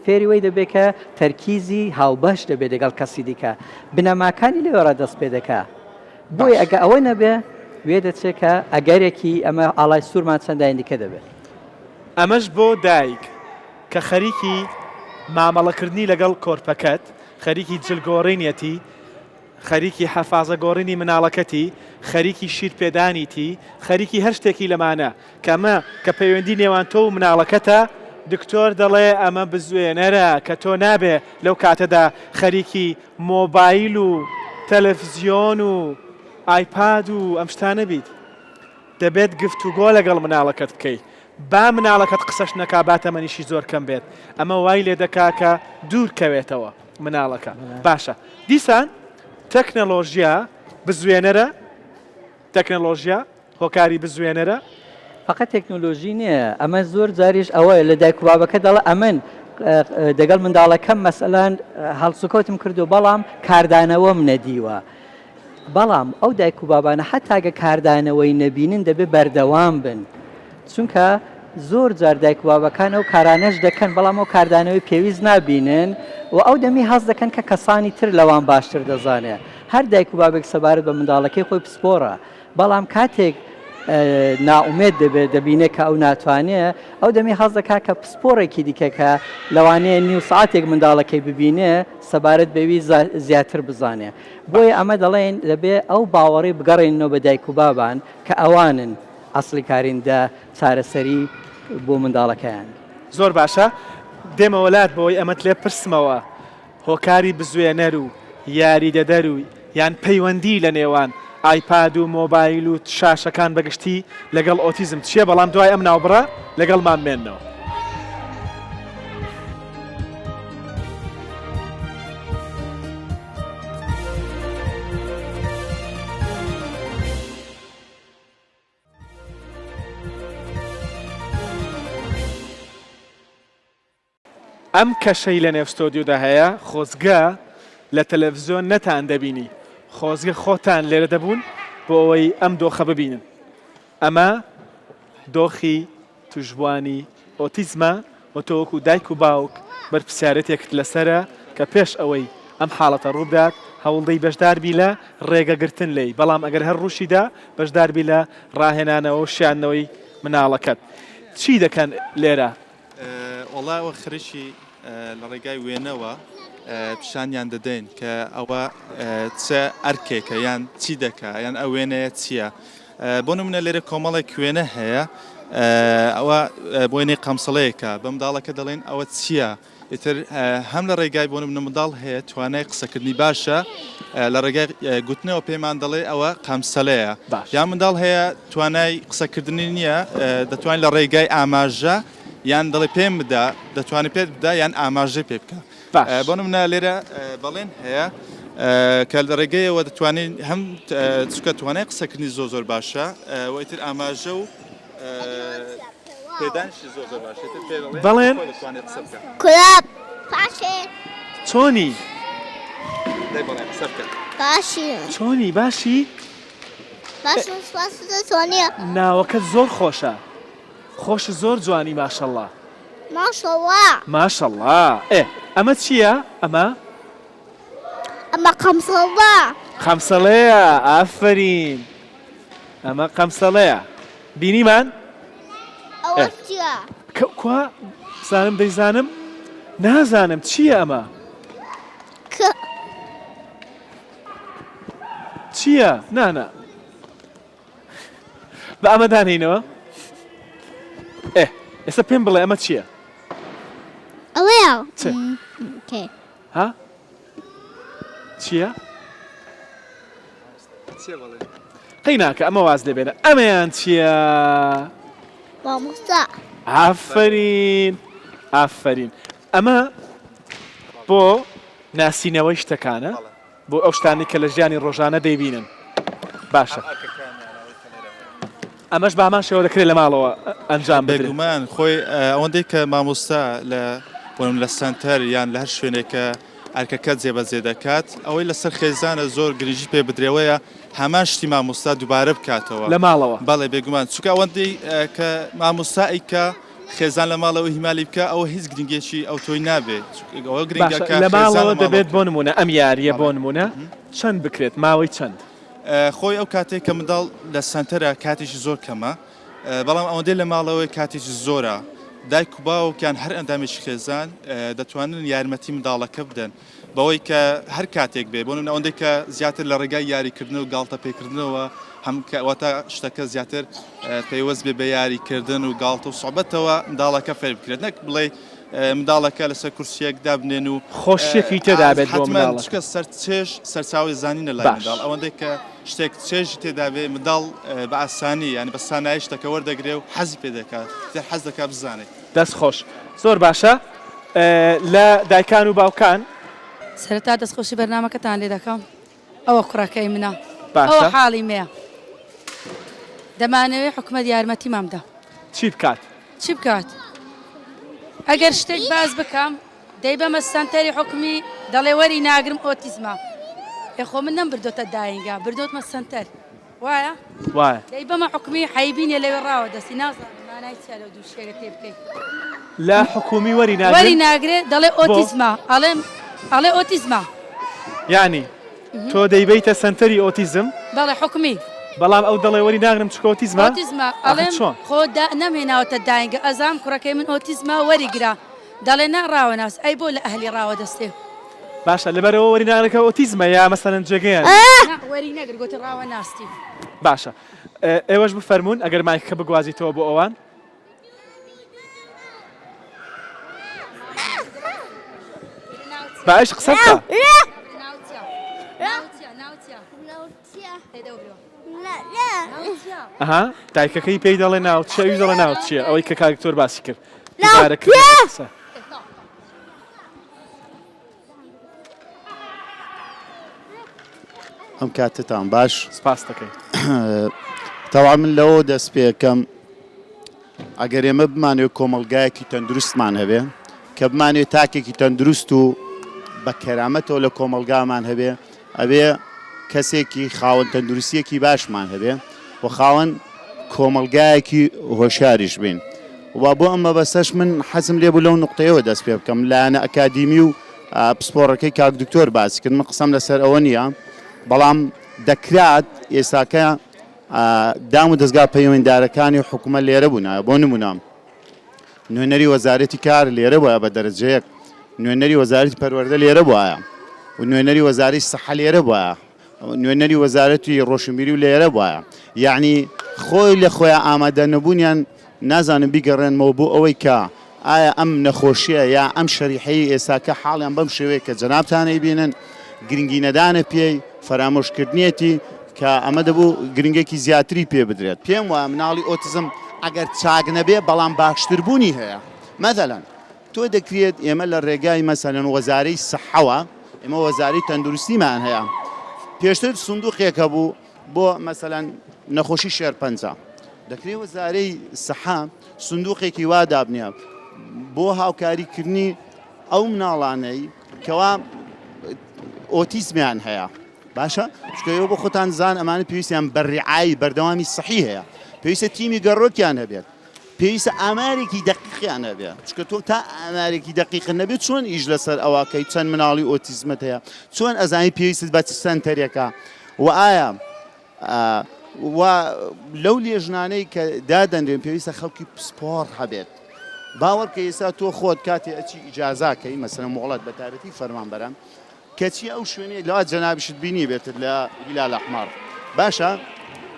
فێری وەی دەبێ کە تەرکیزی هاوبەش دەبێ دەگەڵ کەسی دیکە بنەماکانی لەوێڕا دەست پێ دەکا بۆیە باش ئەگە ئەوە نەبێ وێ دەچێ کە ئەگەرێکی ئەمە ئاڵای سوورمان چەندانی دیکە دەبێ. ئەمەش بۆ دایک کە خەریکی مامەڵەکردنی لەگەڵ کۆرپەکەت، خەریکی جل گۆڕینیەتی، خەریکی حەفازە گۆڕینی مناڵەکەتی، خەریکی شیر پێدانیتی، خەریکی هەر شتێکی لەمانە، کە ئەمە کە پەیوەندی نێوان تۆ و مناڵەکەتە، دکتۆر دەڵێ ئەمە بزوێنەرە کە تۆ نابێ لەو کاتەدا خەریکی مۆبایل و تەلەفزیۆن و ئایپاد و ئەم شتانە بیت. دەبێت گفتوگۆ لەگەڵ مناڵەکەت بکەی با مناڵەکەت قسەش نەکا با تەمەنیشی زۆر کەم بێت ئەمە وای لێ دەکا کە دوور کەوێتەوە مناڵەکە باشە دیسان تەکنەلۆژیا. بزوێنەرە تەکنەلۆژیا هۆکاری بزوێنەرە. فەقەت تەکنۆلۆژی نییە ئەمە زۆر جاریش ئەوەیە لە دایک و بابەکە دەڵێ ئەمن دەگەڵ منداڵەکەم مەسەلەن هەڵسوکەوتم کردو بەڵام کاردانەوەم نەدیوە بەڵام ئەو دایک و بابانە حەتا گە کاردانەوەی نەبینن دەبێ بەردەوام بن چونکە زۆر جار دایک و بابەکان ئەو کارانەش دەکەن بەڵام ئەو کاردانەوەی پێویست نابینن و ئەو دەمی هەست دەکەن کە کەسانی تر لەوان باشتر دەزانێ هەر دایک و بابێک سەبارەت بە منداڵەکەی خۆی پسپۆڕە بەڵام کاتێک نائومێد دەبێت دەبینێت کە ئەو ناتوانێ ئەو دەمی هەست دەکات کە پسپۆڕێکی دیکە کە لەوانەیە نیو سەعاتێک منداڵەکەی ببینێ سەبارەت بەوی زیاتر بزانێ بۆیە ئەمە دەڵێن دەبێ ئەو باوەڕی بگەڕێننەوە بە دایک و بابان کە ئەوانن ئەسڵی کارین دە چارەسەری بۆ منداڵەکەیان. زۆر باشە دێمەوە لات بۆی ئەمەت لێ پرسمەوە هۆکاری بزوێنەر و یاریدەدەر و یان پەیوەندی لە نێوان ئایپاد و مۆبایل و شاشەکان بەگشتی لەگەڵ ئۆتیزم چییە بەڵام دوای ئەم ناوبڕە لەگەڵمان بمێنەوە. ئەم کەشەی لە نێو ستۆدیۆدا هەیە خۆزگە لە تەلەفزیۆن نەتان دەبینی، خۆزگە خۆتان لێرە دەبوون بۆ ئەوەی ئەم دۆخە ببینن. ئەمە دۆخی توشبوانی ئۆتیزمە و تۆ وەکو دایک و باوک بەرپرسیارێتێکت لەسەرە کە پێش ئەوەی ئەم حاڵەتە ڕووبدات هەوڵدەی بەشداربی لە ڕێگەگرتن لێی، بەڵام ئەگەر هەر ڕووشیدا بەشداربی لە ڕاهێنانەوە و شیاندنەوەی مناڵەکەت. چی دەکەن لێرە؟ وەڵا ئەوە خەریکی لە ڕێگای وێنەوە پیشانیان دەدەین کە ئەوە چ ئەرکێکە یان چی دەکا یان ئەو وێنەیە چییە بۆ نمونە لێرە کۆمەڵێک وێنە هەیە ئەوە بۆینەی قەمسەڵەیەکە بە منداڵەکە دەڵێن ئەوە چییە ئیتر هەم لە ڕێگای بۆ نمونە منداڵ هەیە توانای قسەکردنی باشە لە ڕێگای گوتنەوە پێمان دەڵێ ئەوە قەمسەلەیە یان منداڵ هەیە توانای قسەکردنی نییە دەتوانین لە ڕێگای ئاماژە یان دەڵێ پێم بدە دەتوانێت پێت بدە یان ئاماژەی پێ بکە بۆ نمونە لێرە بەڵێن هەیە کە لە ڕێگەیەوە دەتوانین هەم چکە توانای قسەکردنی زۆر زۆر باشە وەیتر ئاماژە و پێدانیشی زۆر زۆر باشە ئیتر پێ دەڵێن بەڵێن. خۆی دەتوانێت قسە بکە. کورە باشێ. چۆنی؟ دەی بەڵێن قسە بکە. باشی. چۆنی باشی؟ باشم سوپاس تۆ چۆنی؟ ناوەکەت زۆر خۆشە. خۆش زۆر جوانی ماشەڵا. ماشەڵا. ماشەڵا ئێ ئەمە چییە ئەمە؟ ئەمە قەمسەڵە. قەمسەڵەیە ئافەرین ئەمە قەمسەڵەیە بینیمان؟ ئەوە چییە؟ کوا بزانم دەیزانم نازانم چییە ئەمە؟ چییە؟ نانا بە ئەمە دانێینەوە ئێ ئێستا پێم بڵێ ئەمە چییە؟ ئەوەیە چ؟ ها؟ چییە؟ قەی ناکە ئەمە واز لێ بێنە ئەمەیان چییە؟ مامۆستا ئافرین ئافرین ئەمە بۆ ناسینەوەی شتەکانە بۆ ئەو شتانەی کە لە ژیانی ڕۆژانە دەیبینن باشە ئەمەش بامان شێوە دەکرێت لە ماڵەوە ئەنجام بدرێت. بێگومان خۆی ئەوەندەی کە مامۆستا لە بۆنم لە سەنتەر یان لە هەر شوێنێک کە ئەرکەکە جێبەجێ دەکات ئەوەی لەسەر خێزانە زۆر گرنگی پێ بدرێوەیە هەمان شتی مامۆستا دووبارە بکاتەوە لە ماڵەوە. بەڵێ بێگومان چونکە ئەوەندەی کە مامۆستا ئەیکا خێزان لە ماڵەوە ئیهمالی بکا ئەوە هیچ گرنگیەکی ئەوتۆی نابێ چونکە ئەوە گرنگە باشە کە لە خێزان ماڵەوە لە ماڵەوە دەبێت بۆ بکرێت. نموونە ئەم یارییە بۆ بەڵێ. نموونە چەند بکرێت ماوەی چەند؟ خۆی ئەو کاتەی کە منداڵ لە سەنتەرە کاتێکی زۆر کەمە بەڵام ئەوەندەی لە ماڵەوەی کاتێکی زۆرە دایک و باوک یان هەر ئەندامێکی خێزان دەتوانن یارمەتی منداڵەکە بدەن بەوەی کە هەر کاتێک بێ بۆ نمونە ئەوەندەی کە زیاتر لە ڕێگای یاریکردن و گاڵتە پێکردنەوە هەم کە واتە شتەکە زیاتر پەیوەست بێ بە یاریکردن و گاڵتە و سوعبەتەوە منداڵەکە فێر بکرێت نەک بڵێ منداڵەکە لەسەر کورسیەک دابنێن و خۆشیەکی تێدا بێت بۆ منداڵەکە. چونکە سەر چێژ سەرچاوەی زانینە لای منداڵ ئەوەندەی کە شتێک چێژی تێدا بێ منداڵ بە ئاسانی یانی بە سانایی شتەکە وەردەگرێ و حەزی پێ دەکات تر حەز دەکات بزانێ. دەست خۆش زۆر باشە لە دایکان و باوکان. سەرەتا دەستخۆشی بەرنامەکەتان لێ دەکەم ئەوە کوڕەکەی منە. باشە. ئەوە حاڵی مەیە. دەمانەوێ حکومەت یارمەتیمان بدا. چی بکات؟ چی بکات؟ ئەگەر شتێک باس بکەم دەیبەمە سەنتەری حکومی دەڵێ وەری ناگرم ئۆتیزمە. ئێ خۆ من نەمبردۆتە داینگا بردۆتمە سەنتەر. وایە؟ وایە. دەیبەمە حکومی حەیبی نیە لەوێ ڕاوە دەستی نازانم مانای چیە لەو دوو شێرە تێ بکەی. لە حکومی وەری ناگرن؟ وەری ناگرێ دەڵێ بۆ؟ ئۆتیزمە ئەڵێم ئەڵێ ئۆتیزمە. یانی تۆ دەیبەیتە سەنتەری ئۆتیزم؟ بەڵێ حکومی. بەڵام ئەو دەڵێ وەری ناگرم چونکە ئۆتیزمە؟ ئۆتیزمە ئاخر ئەڵێم چۆن؟ خۆ دا نەمهێناوەتە داینگە ئەزانم کوڕەکەی من ئۆتیزمە وەری گرە دەڵێ نا ڕاوە ناس ئەی بۆ لە ئەهلی ڕاوە دەستێ؟ باشە لەبەرئەوە وەری ناگرن کە ئۆتیزمە یا مەسەلەن جێگەیان نیە؟ نا وەری نەگر گۆتی ڕاوە ناستی. باشە ئێوەش بفەرموون ئەگەر مایکەکە بگوازیتەوە بۆ ئەوان. با ئەویش قسە بکا. ئەها دایکەکەی پێی دەڵێ ناوچە ئەویش دەڵێ ناوچیە ئەوەی کە کاک دکتۆر باسی کرد دووبارەکردنەوەی قسە. ئەم کاتتان باش سپاس دەکەین. تەوا من لەوە دەست پێکەم ئەگەر ئێمە بمانەوێت کۆمەڵگایەکی تەندروستمان هەبێ کە بمانەوێت تاکێکی تەندروست و بە کەرامەتەوە لە کۆمەڵگامان هەبێ ئەبێ کەسێکی خاوەن تەندروستیەکی باشمان هەبێ و خاوەن کۆمەڵگایەکی هۆشیاریش بین و بۆ ئەم مەبەستەش من حەزم لێ بوو لەو نوقتەیەوە دەست پێ بکەم لایەنە ئەکادیمی و پسپۆڕەکەی کاک دکتۆر باسی کرد من قسەم لەسەر ئەوە نییە بەڵام دەکرات ئێستاکە دام و دەزگا پەیوەندارەکانی حکومە لێرە بوونایە بۆ نمونە نوێنەری وەزارەتی کار لێرە بووە بە دەرەجەیەک نوێنەری وەزارەتی پەروەردە لێرە بووایە و نوێنەری وەزارەی سەحە لێرە بووایە نوێنەری وەزارەتی ڕۆشنبیری و لێرە بووایە یەعنی خۆی لە خۆیان ئامادە نەبوونیان نازانم بیگەڕێنمەوە بۆ ئەوەی کە ئایا ئەم نەخۆشیە یا ئەم شەریحەی ئێستاکە حاڵیان بەم شێوەیە کە جەنابتان ئەیبینن گرنگی نەدانە پێی فەرامۆشکردنیەتی کە ئەمە دەبوو گرنگێکی زیاتری پێ بدرێت پێم وایە مناڵی ئۆتزم ئەگەر چاک نەبێ بەڵام باشتربوونی هەیە مەثەلەن تۆ دەکرێت ئێمە لە ڕێگای مەسەلەن وەزارەی سەحەوە ئێمە وەزارەی تەندروستیمان هەیە پێشتر سندوقێک هەبوو بۆ مەسەلەن نەخۆشی شێرپەنجە دەکرێت وەزارەی سەحە سندوقێکی وا دابنێ بۆ هاوکاریکردنی ئەو مناڵانەی کەوا ئۆتیزمیان هەیە باشە چونکە ئێوە بۆ خۆتان زان ئەمانە پێویستیان بە ڕعایی بەردەوامی سەحی هەیە پێویستە تیمی گەڕۆکیان هەبێت پێویستە ئامارێکی دەقیقیان هەبێ چونکە تۆ تا ئامارێکی دەقیق نەبێت چۆن ئیش لەسەر ئەوەکەی چەند مناڵی ئۆتیزمت هەیە چۆن ئەزانی پێویستت بە چ سەنتەرێکە و ئایا و لەو لێژنانەی کە دادەنرێن پێویستە خەڵکی پسپۆڕ هەبێت باوەڕکە ئێستا تۆ خۆت کاتێ ئەچی ئیجازاکەی مەسەلەن مۆڵەت بە تایبەتی فەرمانبەران کەچی ئەو شوێنەی لەوا جەنابیشت بینیبێتت لە هیلال ئەحمەڕ باشە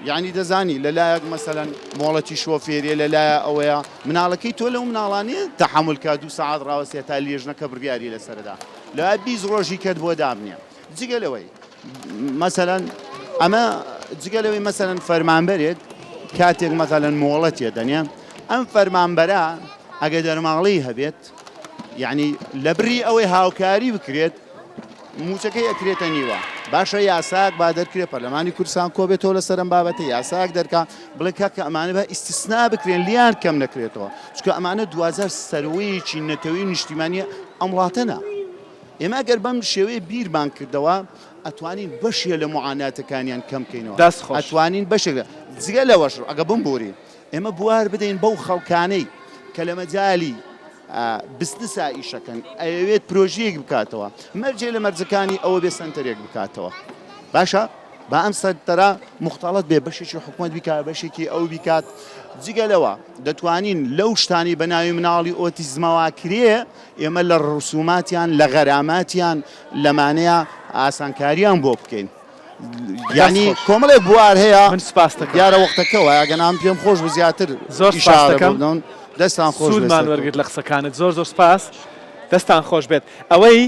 یعنی دەزانی لە لایەک مەسەلەن مۆڵەتی شۆفێریە لە لایە ئەوەیە مناڵەکەی تۆ لەو مناڵانەیە تەحەمول کا دوو سەعات ڕاوەستێ تا لیژنەکە بڕیاری لەسەردا لەوا 20 ڕۆژی کەت بۆ دابنێ جگە لەوەی مەسەلەن ئەمە جگە لەوەی مەسەلەن فەرمانبەرێک کاتێک مەسەلەن مۆڵەتێ دەنێ ئەم فەرمانبەرە ئەگە دەرماڵەی هەبێت یعنی لە بری ئەوەی هاوکاری بکرێت موچەکەی ئەکرێتە نیوە باشە یاساک با دەرکرێ پەرلەمانی کوردستان کۆبێتەوە لەسەر ئەم بابەتە یاساک دەرکا بڵێ کاکە ئەمانە بە ئیستیسنا بکرێن لیان کەم نەکرێتەوە چونکە ئەمانە دواجار سەروەیەکی نەتەوەی و نیشتیمانی ئەم وڵاتەنە ئێمە ئەگەر بەم شێوەیە بیرمان کردەوە ئەتوانین بەشێ لە موعاناتەکانیان کەم کەینەوە دەست خۆش. ئەتوانین بەشێک لە جگە لەوەش ئەگە بمبوری ئێمە بوار بدەین بەو خەڵکانەی کە لە مەجالی بزنسا ئیشەکەن ئەیەوێت پرۆژەیەک بکاتەوە مەرجێ لە مەرجەکانی ئەوە بێ سەنتەرێک بکاتەوە باشە با ئەم سەنتەرە موختەڵەت بێ بەشێکی حکومەت بیکات بەشێکی ئەو بیکات جگە لەوە دەتوانین لەو شتانی بە ناوی مناڵی ئۆتیزمەوە کرێ ئێمە لە ڕسوماتیان لە غەراماتیان لەمانەیە ئاسانکاریان بۆ بکەین یانی کۆمەڵێک بوار هەیە من سپاس دەکەم دیارە وەختەکە وایە گەنام پێم خۆش بوو زیاتر زۆر سپاس ئیشارە بۆ دەکەم بدەم دەستان خۆش بێت سوودمان سەرکەوتوو وەرگرت لە قسەکانت زۆر زۆر سپاس دەستان خۆش بێت ئەوەی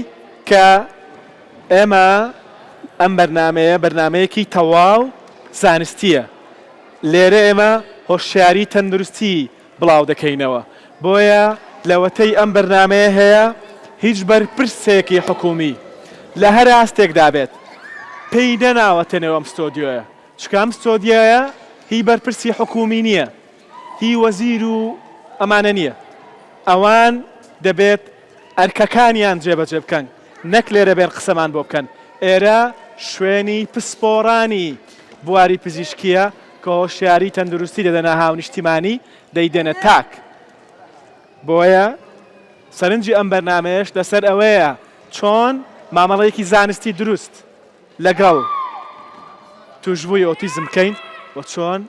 کە ئێمە ئەم بەرنامەیە بەرنامەیەکی تەواو زانستیە لێرە ئێمە هۆشیاری تەندروستی بڵاو دەکەینەوە بۆیە لەوەتەی ئەم بەرنامەیە هەیە هیچ بەرپرسێکی حکومی لە هەر ئاستێکدا بێت. پێی نەناوەتە نێو ئەم ستۆدیۆیە، چونکە ئەم ستۆدیۆیە هی بەرپرسی حکوومی نییە، هی وەزیر و ئەمانە نییە. ئەوان دەبێت ئەرکەکانیان جێبەجێ بکەن، نەک لێرە بێن قسەمان بۆ بکەن. ئێرە شوێنی پسپۆڕانی بواری پزیشکییە کە هۆشیاری تەندروستی دەدەنە هاونیشتیمانی، دەیدەنە تاک. بۆیە سەرنجی ئەم بەرنامەیەش لەسەر ئەوەیە چۆن مامەڵەیەکی زانستی دروست لەگەڵ تووشبووی ئۆتیزم بکەین و چۆن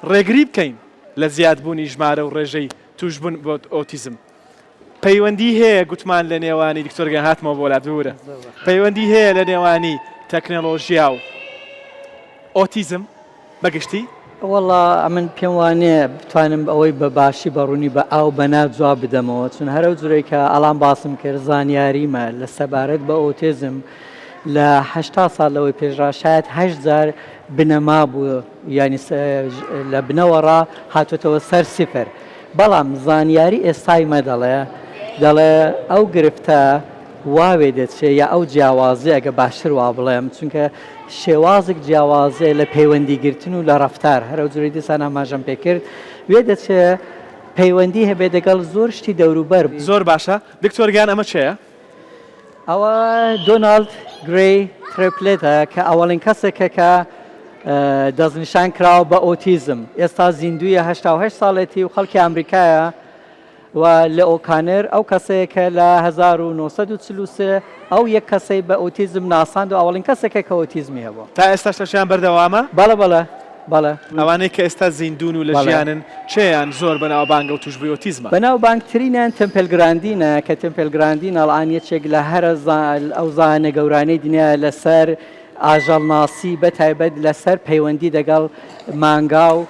ڕێگری بکەین لە زیادبوونی ژمارە و ڕێژەی تووشبوون بۆ ئۆتیزم. پەیوەندی هەیە گوتمان لە نێوانی دکتۆر گیان هاتمەوە بۆ لات ببورە پەیوەندی هەیە لە نێوانی تەکنەلۆژیا و ئۆتیزم بەگشتی؟ وەڵا ئەمن پێم وانیە بتوانم ئەوەی بە باشی بە ڕوونی بە ئاو بە نا جواب بدەمەوە چون هەر ئەو جورەی کە ئەڵان باسم کرد زانیاریمە لە سەبارەت بە ئۆتیزم لە 80 ساڵ لەوەی پێشڕا شاید هەشت جار بنەما بوو یانی لە بنەوەڕا هاتووەتەوە سەر سفر بەڵام زانیاری ئێستای مە دەڵێ دەڵێ ئەو گرفتە وا وێدەچێ یا ئەو جیاوازیە ئەگە باشتر وا بڵێم چونکە شێوازێک جیاوازیە لە پەیوەندی گرتن و لە ڕەفتار هەر ئەو جۆرەی دیسان ئاماژەم پێ کرد وێدەچێ پەیوەندی هەبێ دەگەڵ زۆر شتی دەوروبەر. زۆر باشە دکتۆر گیان ئەمە کێیە؟ ئەوە دۆناڵد گرەی ترێپلێتە کە ئەوەڵین کەسێکە کە دەستنیشان کراوە بە ئۆتیزم ئێستا زیندوویە 88 ساڵێتی و خەڵکی ئەمریکایە و لئۆ کانر ئەو کەسەیە کە لە 1943 ئەو یەک کەسەی بە ئۆتیزم ناساند و ئەوەڵین کەسێکە کە ئۆتیزمی هەبوو. تا ئێستاش لە ژیان بەردەوامە؟ بەڵێ بەڵێ بەڵێ. ئەوانەی کە ئێستا زیندوون و لە ژیانن کێیان زۆر بەناوبانگە و تووشبووی ئۆتیزمە؟ بەناوبانگترینیان تمپل گراندینە کە تمپل گراندین ئەڵان یەکێک لە هەرە ئەو زانە گەورانەی دنیایە لەسەر ئاژەڵناسی بە تایبەت لەسەر پەیوەندی دەگەڵ مانگا و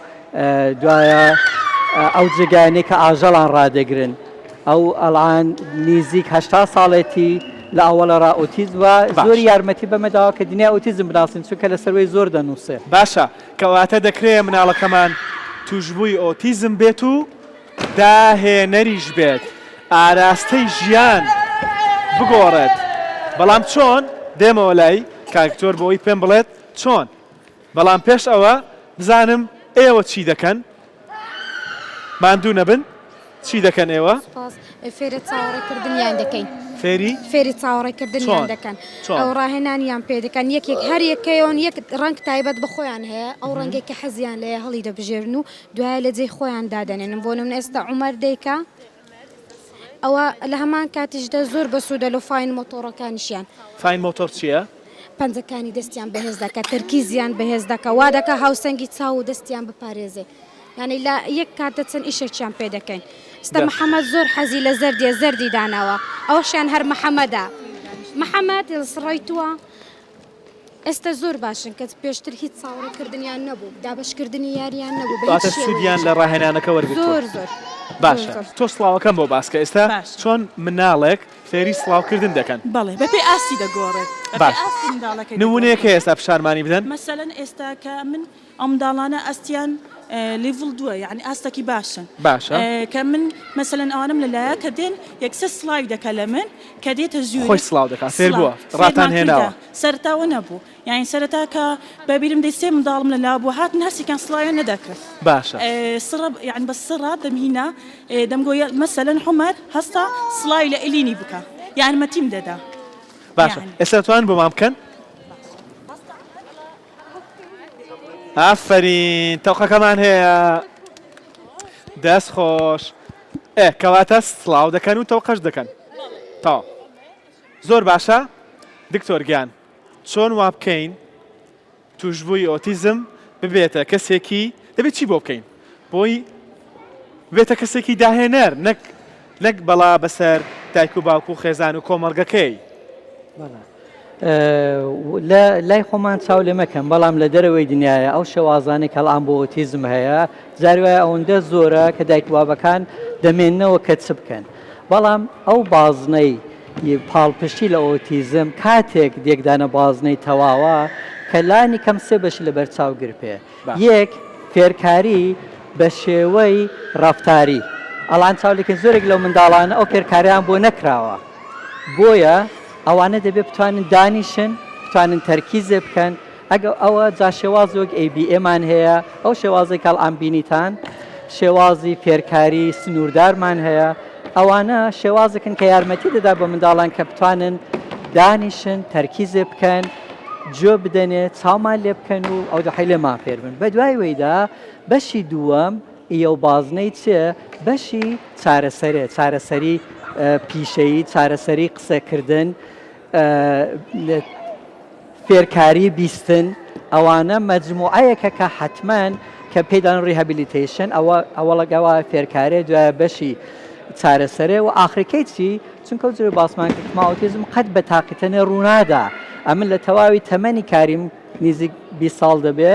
دوایە ئەو جێگایانەی کە ئاژەڵان ڕادەگرن ئەو ئەڵان نیزیک 80 ساڵێتی لە ئەوەڵە ڕا ئۆتیزم و زۆری یارمەتی بەمە داوە کە دنیای ئۆتیزم بناسین چونکە لەسەروەی زۆر دەنووسێ. باشە کەواتە دەکرێ مناڵەکەمان توشبووی ئۆتیزم بێت و داهێنەریش بێت ئاراستەی ژیان بگۆڕێت بەڵام چۆن؟ دێمەوە لای کاک دکتۆر بۆ ئەوەی پێم بڵێت چۆن؟ بەڵام پێش ئەوە بزانم ئێوە چی دەکەن؟ ماندوو نەبن چی دەکەن ئێوە؟ سوپاس فێری چاوەڕێکردنیان دەکەین. فێری؟ فێری چاوەڕێکردنیان دەکەن. چۆن؟ ئەو ڕاهێنانیان پێ دەکەن یەکێک هەر یەکەیان یەک ڕەنگ تایبەت بە خۆیان هەیە ئەو ڕەنگێک کە حەزیان لێیە هەڵی دەبژێرن و دوایە لە جێی خۆیان دادەنێنن بۆ نمونە ئێستا عومەر دەیکا ئەوە لە هەمان کاتیشدا زۆر بەسوودە لۆ fine motor ەکانیشیان. fine motor چییە؟ پەنجەکانی دەستیان بەهێز دەکا، تەرکیزیان بەهێز دەکا، وا دەکا هاوسەنگی چاو و دەستیان بپارێزێ. یانی لە یەک کاتدا چەند ئیشێکیان پێ دەکەین. ئێستا محەمەد زۆر حەزی لە زەردیە، زەردی داناوە. ئەوەشیان هەر محەمەدە. محەمەد ڕۆیتووە. ئێستا زۆر باشن کە پێشتر هیچ چاوەڕێکردنیان نەبوو، دابەشکردنی یاریان نەبوو بە هیچ واتە سوودیان شێوەیەک. لە ڕاهێنانەکە وەرگرتووە. زۆر زۆر. باشە زۆر زۆر. تۆ سڵاوەکەم بۆ باس کە ئێستا باشە. چۆن مناڵێک فێری سڵاوکردن دەکەن؟ بەڵێ بەپێی ئاستی دەگۆڕێت. بەپێی باشە ئاستی منداڵەکەی نموونەیەک دەگۆڕێت. هەیە ئێستا پیشانمانی بدەن؟ مەسەلەن ئێستا کە من ئەو منداڵانە ئاستیان level دووە یانی ئاستەکی باشن. باشە. کە من مەسەلەن ئەوانەم لەلایە کە دێن یەکسەر سڵاوی دەکا لە من کە دێتە ژووری. خۆی سڵاو دەکا فێر سڵاو بووە ڕاتان فێرمان هێناوە. کردە سەرەتا وە نەبوو یانی سەرەتا کە بە بیرم دێ سێ منداڵم لەلا بوو هاتن هەرسێکیان سڵاویان نەدەکرد. باشە. سڕە یانی بە سڕە دەمهینا دەمگۆ مەسەلەن عومەر هەستە سڵاوی لە ئلینی بکە یارمەتیم دەدا. باشە ئێستا توان بۆمان بکەن؟ ئافەرین تەوقەکەمان هەیە دەست خۆش ئێ کەواتە سڵاو دەکەن و تەوقەش دەکەن تەواو زۆر باشە دکتۆر گیان چۆن وا بکەین توشبووی ئۆتیزم ببێتە کەسێکی دەبێت چی بۆ بکەین بۆی بێتە کەسێکی داهێنەر نەک نەک بەڵا بەسەر دایک و باوک و خێزان و کۆمەڵگەکەی. لە لای خۆمان چاو لێ مەکەن بەڵام لە دەرەوەی دنیاە ئەو شێوازانەی کە ئەڵان بۆ ئۆتیزم هەیە جاری وایە ئەوەندە زۆرە کە دایک و بابەکان دەمێننەوە کە چ بکەن بەڵام ئەو بازنەی پاڵپشتی لە ئۆتیزم کاتێک دێکدانە بازنەی تەواوە کە لانی کەم سێ بەشی لەبەر چاو گرپێ یەک فێرکاری بە شێوەی ڕەفتاری ئەڵان چاو لێکەن زۆرێک لەو منداڵانە ئەو فێرکاریان بۆ نەکراوە بۆیە ئەوانە دەبێت بتوانن دانیشن. بتوانن تەرکیزێ بکەن ئەگە ئەوە جا شێوازی وەک ABA مان هەیە ئەو شێوازەی کە ئەڵان بینیتان شێوازی فێرکاری سنووردارمان هەیە ئەوانە شێوازێکن کە یارمەتی دەدا بە منداڵان کە بتوانن دانیشن تەرکیزێ بکەن گوێ بدەنێ چاومان لێ بکەن و ئەو دەحەی لێمان فێر بن بە دوای وەیدا بەشی دووەم ئیە و بازنەی چ بەشی چارەسەرێ چارەسەری پیشەیی چارەسەری قسەکردن فێرکاری بیستن ئەوانە مەجموعەیەکە کە حەتمەن کە پێی دەڵێن rehabilitation ئەوە ئەوەڵەگەوە فێرکارێ دوایە بەشی چارەسەرێ و ئاخرەکەی چی چونکە ئەو جۆرە باسمان کرد کە ئۆتیزم قەت بە تاقیتەنێ ڕوونادا ئەمن لە تەواوی تەمەنی کاریم نزیک 20 ساڵ دەبێ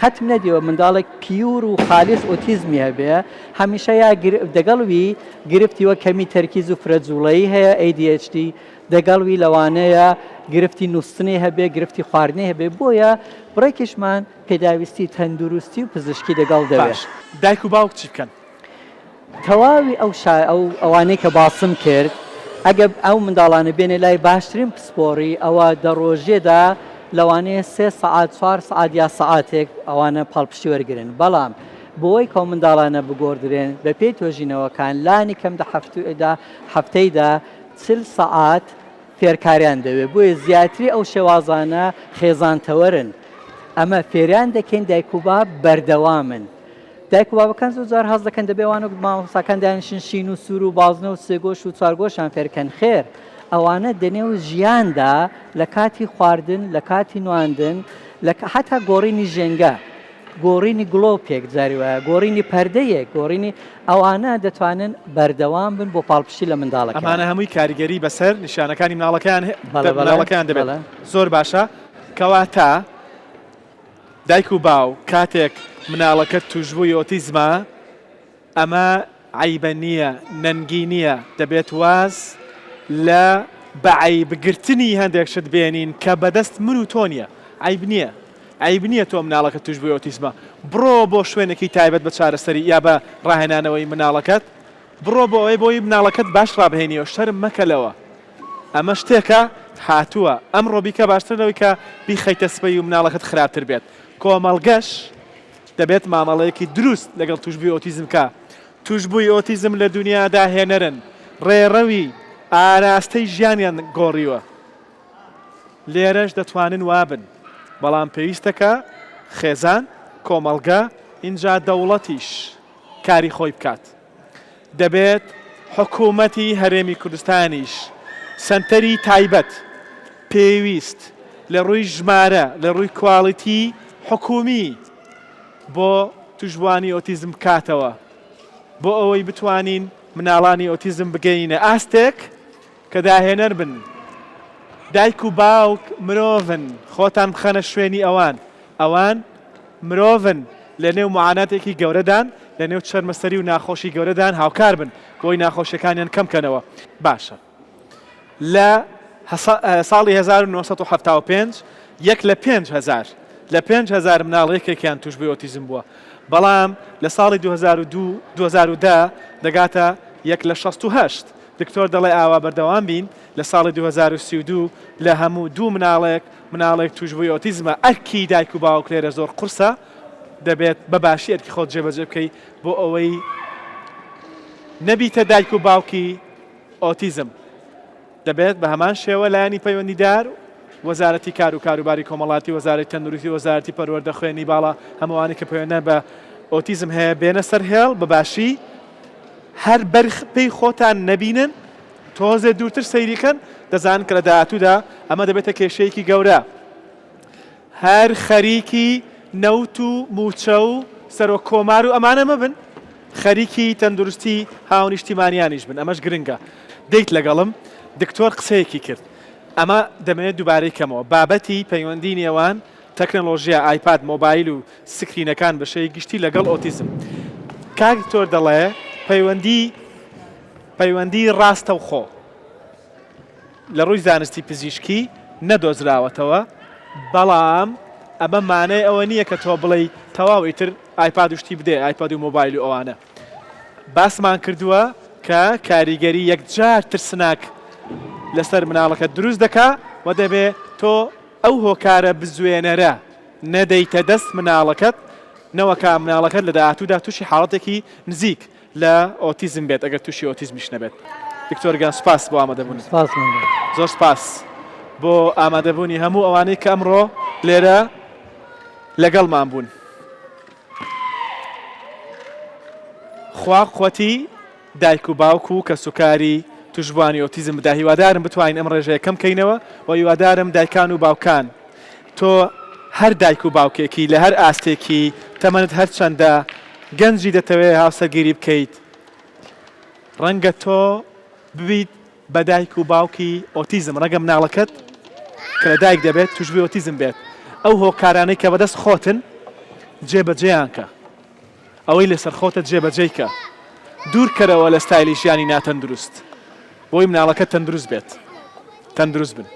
قەتم نەدیوە منداڵێک pure و خالیس ئۆتیزمی هەبێ هەمیشە یا دەگەڵ وی گرفتی وە کەمی تەرکیز و فرە جوڵەیی هەیە ADHD دەگەڵ وی لەوانەیە گرفتی نوستنی هەبێ، گرفتی خواردنی هەبێ، بۆیە بڕێکیشمان پێداویستی تەندروستی و پزیشکی دەگەڵ دەوێ. باش دایک و باوک چی بکەن؟ تەواوی ئەو شا ئەو ئەوانەی کە باسم کرد ئەگە ئەو منداڵانە بێنە لای باشترین پسپۆڕی ئەوە دە ڕۆژێدا لەوانەیە سێ سەعات چوار سەعات یا سەعاتێک ئەوانە پاڵپشتی وەرگرن بەڵام بۆی کە ئەو منداڵانە بگۆڕدرێن بە پێی تۆژینەوەکان لانی کەم دە هەفتودا هەفتەیدا 40 سەعات فێرکاریان دەوێت بۆیە زیاتری ئەو شێوازانە خێزان تەوەرن ئەمە فێریان دەکەین دایک و باب بەردەوامن دایک و بابەکان زۆر جار هەست دەکەن دەبێ وانە مامۆستاکان دانیشن شین و سوور و بازنە و سێگۆش و چوارگۆشان فێرکەن خێر ئەوانە دەنێو ژیاندا لە کاتی خواردن لە کاتی نواندن لە حتا گۆڕینی ژێنگە گۆڕینی گڵۆپێک جاری وایە گۆڕینی پەردەیەک گۆڕینی ئەوانە دەتوانن بەردەوام بن بۆ پاڵپشتی لە منداڵەکەیان. ئەمانە هەمووی کاریگەری بەسەر نیشانەکانی مناڵەکەیان مناڵەکەیان دەبێت. زۆر باشە کەواتە دایک و باوک کاتێک مناڵەکەت توشبووی ئۆتیزمە ئەمە عەیبە نییە، نەنگی نییە، دەبێت واز لە بە عەیب گرتنی هەندێک شت بێنین کە بەدەست من و تۆ نییە، عەیب نییە، عەیب نییە تۆ مناڵەکەت تووشبووی ئۆتیزمە، بڕۆ بۆ شوێنێکی تایبەت بە چارەسەری یا بە ڕاهێنانەوەی مناڵەکەت، بڕۆ بۆ ئەوەی بۆی مناڵەکەت باش ڕابهێنیەوە، شەرم مەکە لەوە، ئەمە شتێکە هاتووە، ئەمڕۆ بیکە باشترە لەوەی کە بیخەیتە سبەی و مناڵەکەت خراپتر بێت، کۆمەڵگەش. دەبێت مامەڵەیەکی دروست لەگەڵ توشبووی ئۆتیزم بکا. توشبووی ئۆتیزم لە دونیادا هێنەرن، ڕێڕەوی ئاراستەی ژیانیان گۆڕیوە. لێرەش دەتوانن وابن، بەڵام پێویستە کە خێزان، کۆمەڵگە، ئینجا دەوڵەتیش کاری خۆی بکات. دەبێت حکوومەتی هەرێمی کوردستانیش سەنتەری تایبەت پێویست لە ڕووی ژمارە، لە ڕووی کواڵیتی حکوومی بۆ تووشبووانی ئۆتیزم بکاتەوە، بۆ ئەوەی بتوانین مناڵانی ئۆتیزم بگەینە ئاستێک کە داهێنەر بن. دایک و باوک مرۆڤن، خۆتان بخەنە شوێنی ئەوان، ئەوان مرۆڤن لە نێو معاناتێکی گەورەدان، لە نێو چەرمەسەری و ناخۆشی گەورەدان هاوکار بن بۆی ناخۆشیەکانیان کەم کەنەوە. باشە لە ساڵی 1975 یەک لە 5000 لە 5000 مناڵ یەکێکیان تووشبووی ئۆتیزم بووە بەڵام لە ساڵی 2002 2010 دەگاتە یەک لە 68 دکتۆر دەڵێ ئاوا بەردەوام بین لە ساڵی 2032 لە هەموو دوو مناڵێک مناڵێک تووشبووی ئۆتیزمە، ئەرکی دایک و باوک لێرە زۆر قورسە، دەبێت بە باشی ئەرکی خۆت جێبەجێ بکەی بۆ ئەوەی نەبیتە دایک و باوکی ئۆتیزم. دەبێت بە هەمان شێوە لایەنی پەیوەندیدار، وەزارەتی کار و کاروباری کۆمەڵاتی، وەزارەتی تەندروستی، وەزارەتی پەروەردە، خوێندنی باڵا، هەموو ئەوانەی کە پەیوەندیان بە ئۆتیزم هەیە بێنە سەر هێڵ بە باشی هەر بەر پێی خۆتان نەبینن، تۆزێ دوورتر سەیری کەن دەزانن کە لە داهاتوودا ئەمە دەبێتە کێشەیەکی گەورە. هەر خەریکی نەوت و مووچە و سەرۆک کۆمار و ئەمانە مەبن، خەریکی تەندروستی هاونیشتیمانیانیش بن، ئەمەش گرنگە. دێیت لەگەڵم؟ دکتۆر قسەیەکی کرد، ئەمە دەمەوێت دووبارەی کەمەوە، بابەتی پەیوەندی نێوان تەکنەلۆژیا، ئایپاد، مۆبایل و سکرینەکان بە شێوەی گشتی لەگەڵ ئۆتیزم. کاک دکتۆر دەڵێ پەیوەندی پەیوەندی ڕاستەوخۆ لە ڕووی زانستی پزیشکی نەدۆزراوەتەوە، بەڵام ئەمە مانای ئەوە نییە کە تۆ بڵێی تەواو ئیتر ئایپاد و شتی بدەیە، ئایپاد و مۆبایل و ئەوانە. باسمان کردووە کە کاریگەری یەکجار ترسناک لەسەر مناڵەکە دروست دەکا و دەبێ تۆ. ئەو هۆکارە بزوێنەرە نەدەیتە دەست مناڵەکەت نەوەکا مناڵەکەت لە داهاتوودا تووشی حاڵەتێکی نزیک لە ئۆتیزم بێت ئەگەر تووشی ئۆتیزمیش نەبێت. دکتۆر گیان سوپاس بۆ ئامادەبوونت. سپاس مەمنون. زۆر سپاس بۆ ئامادەبوونی هەموو ئەوانەی کە ئەمڕۆ لێرە لەگەڵمان بوون. خوا قوتی دایک و باوک و کەسوکاری توشبوانی ئۆتیزم بدا هیوادارم بتوانین ئەم ڕێژەیە کەم کەینەوە و هیوادارم دایکان و باوکان تۆ هەر دایک و باوکێکی لە هەر ئاستێکی تەمەنت هەرچەندە گەنجی دەتەوێ هاوسەرگیری بکەیت ڕەنگە تۆ ببیت بە دایک و باوکی ئۆتیزم ڕەنگە مناڵەکەت کە لە دایک دەبێت توشبووی ئۆتیزم بێت ئەو هۆکارانەی کە بەدەست خۆتن جێبەجێیان کە ئەوەی لەسەر خۆتە جێبەجێی کە. دوور کەرەوە لە ستایلی ژیانی ناتەندروست. بۆی مناڵەکەت تەندروست بێت. تەندروست بن.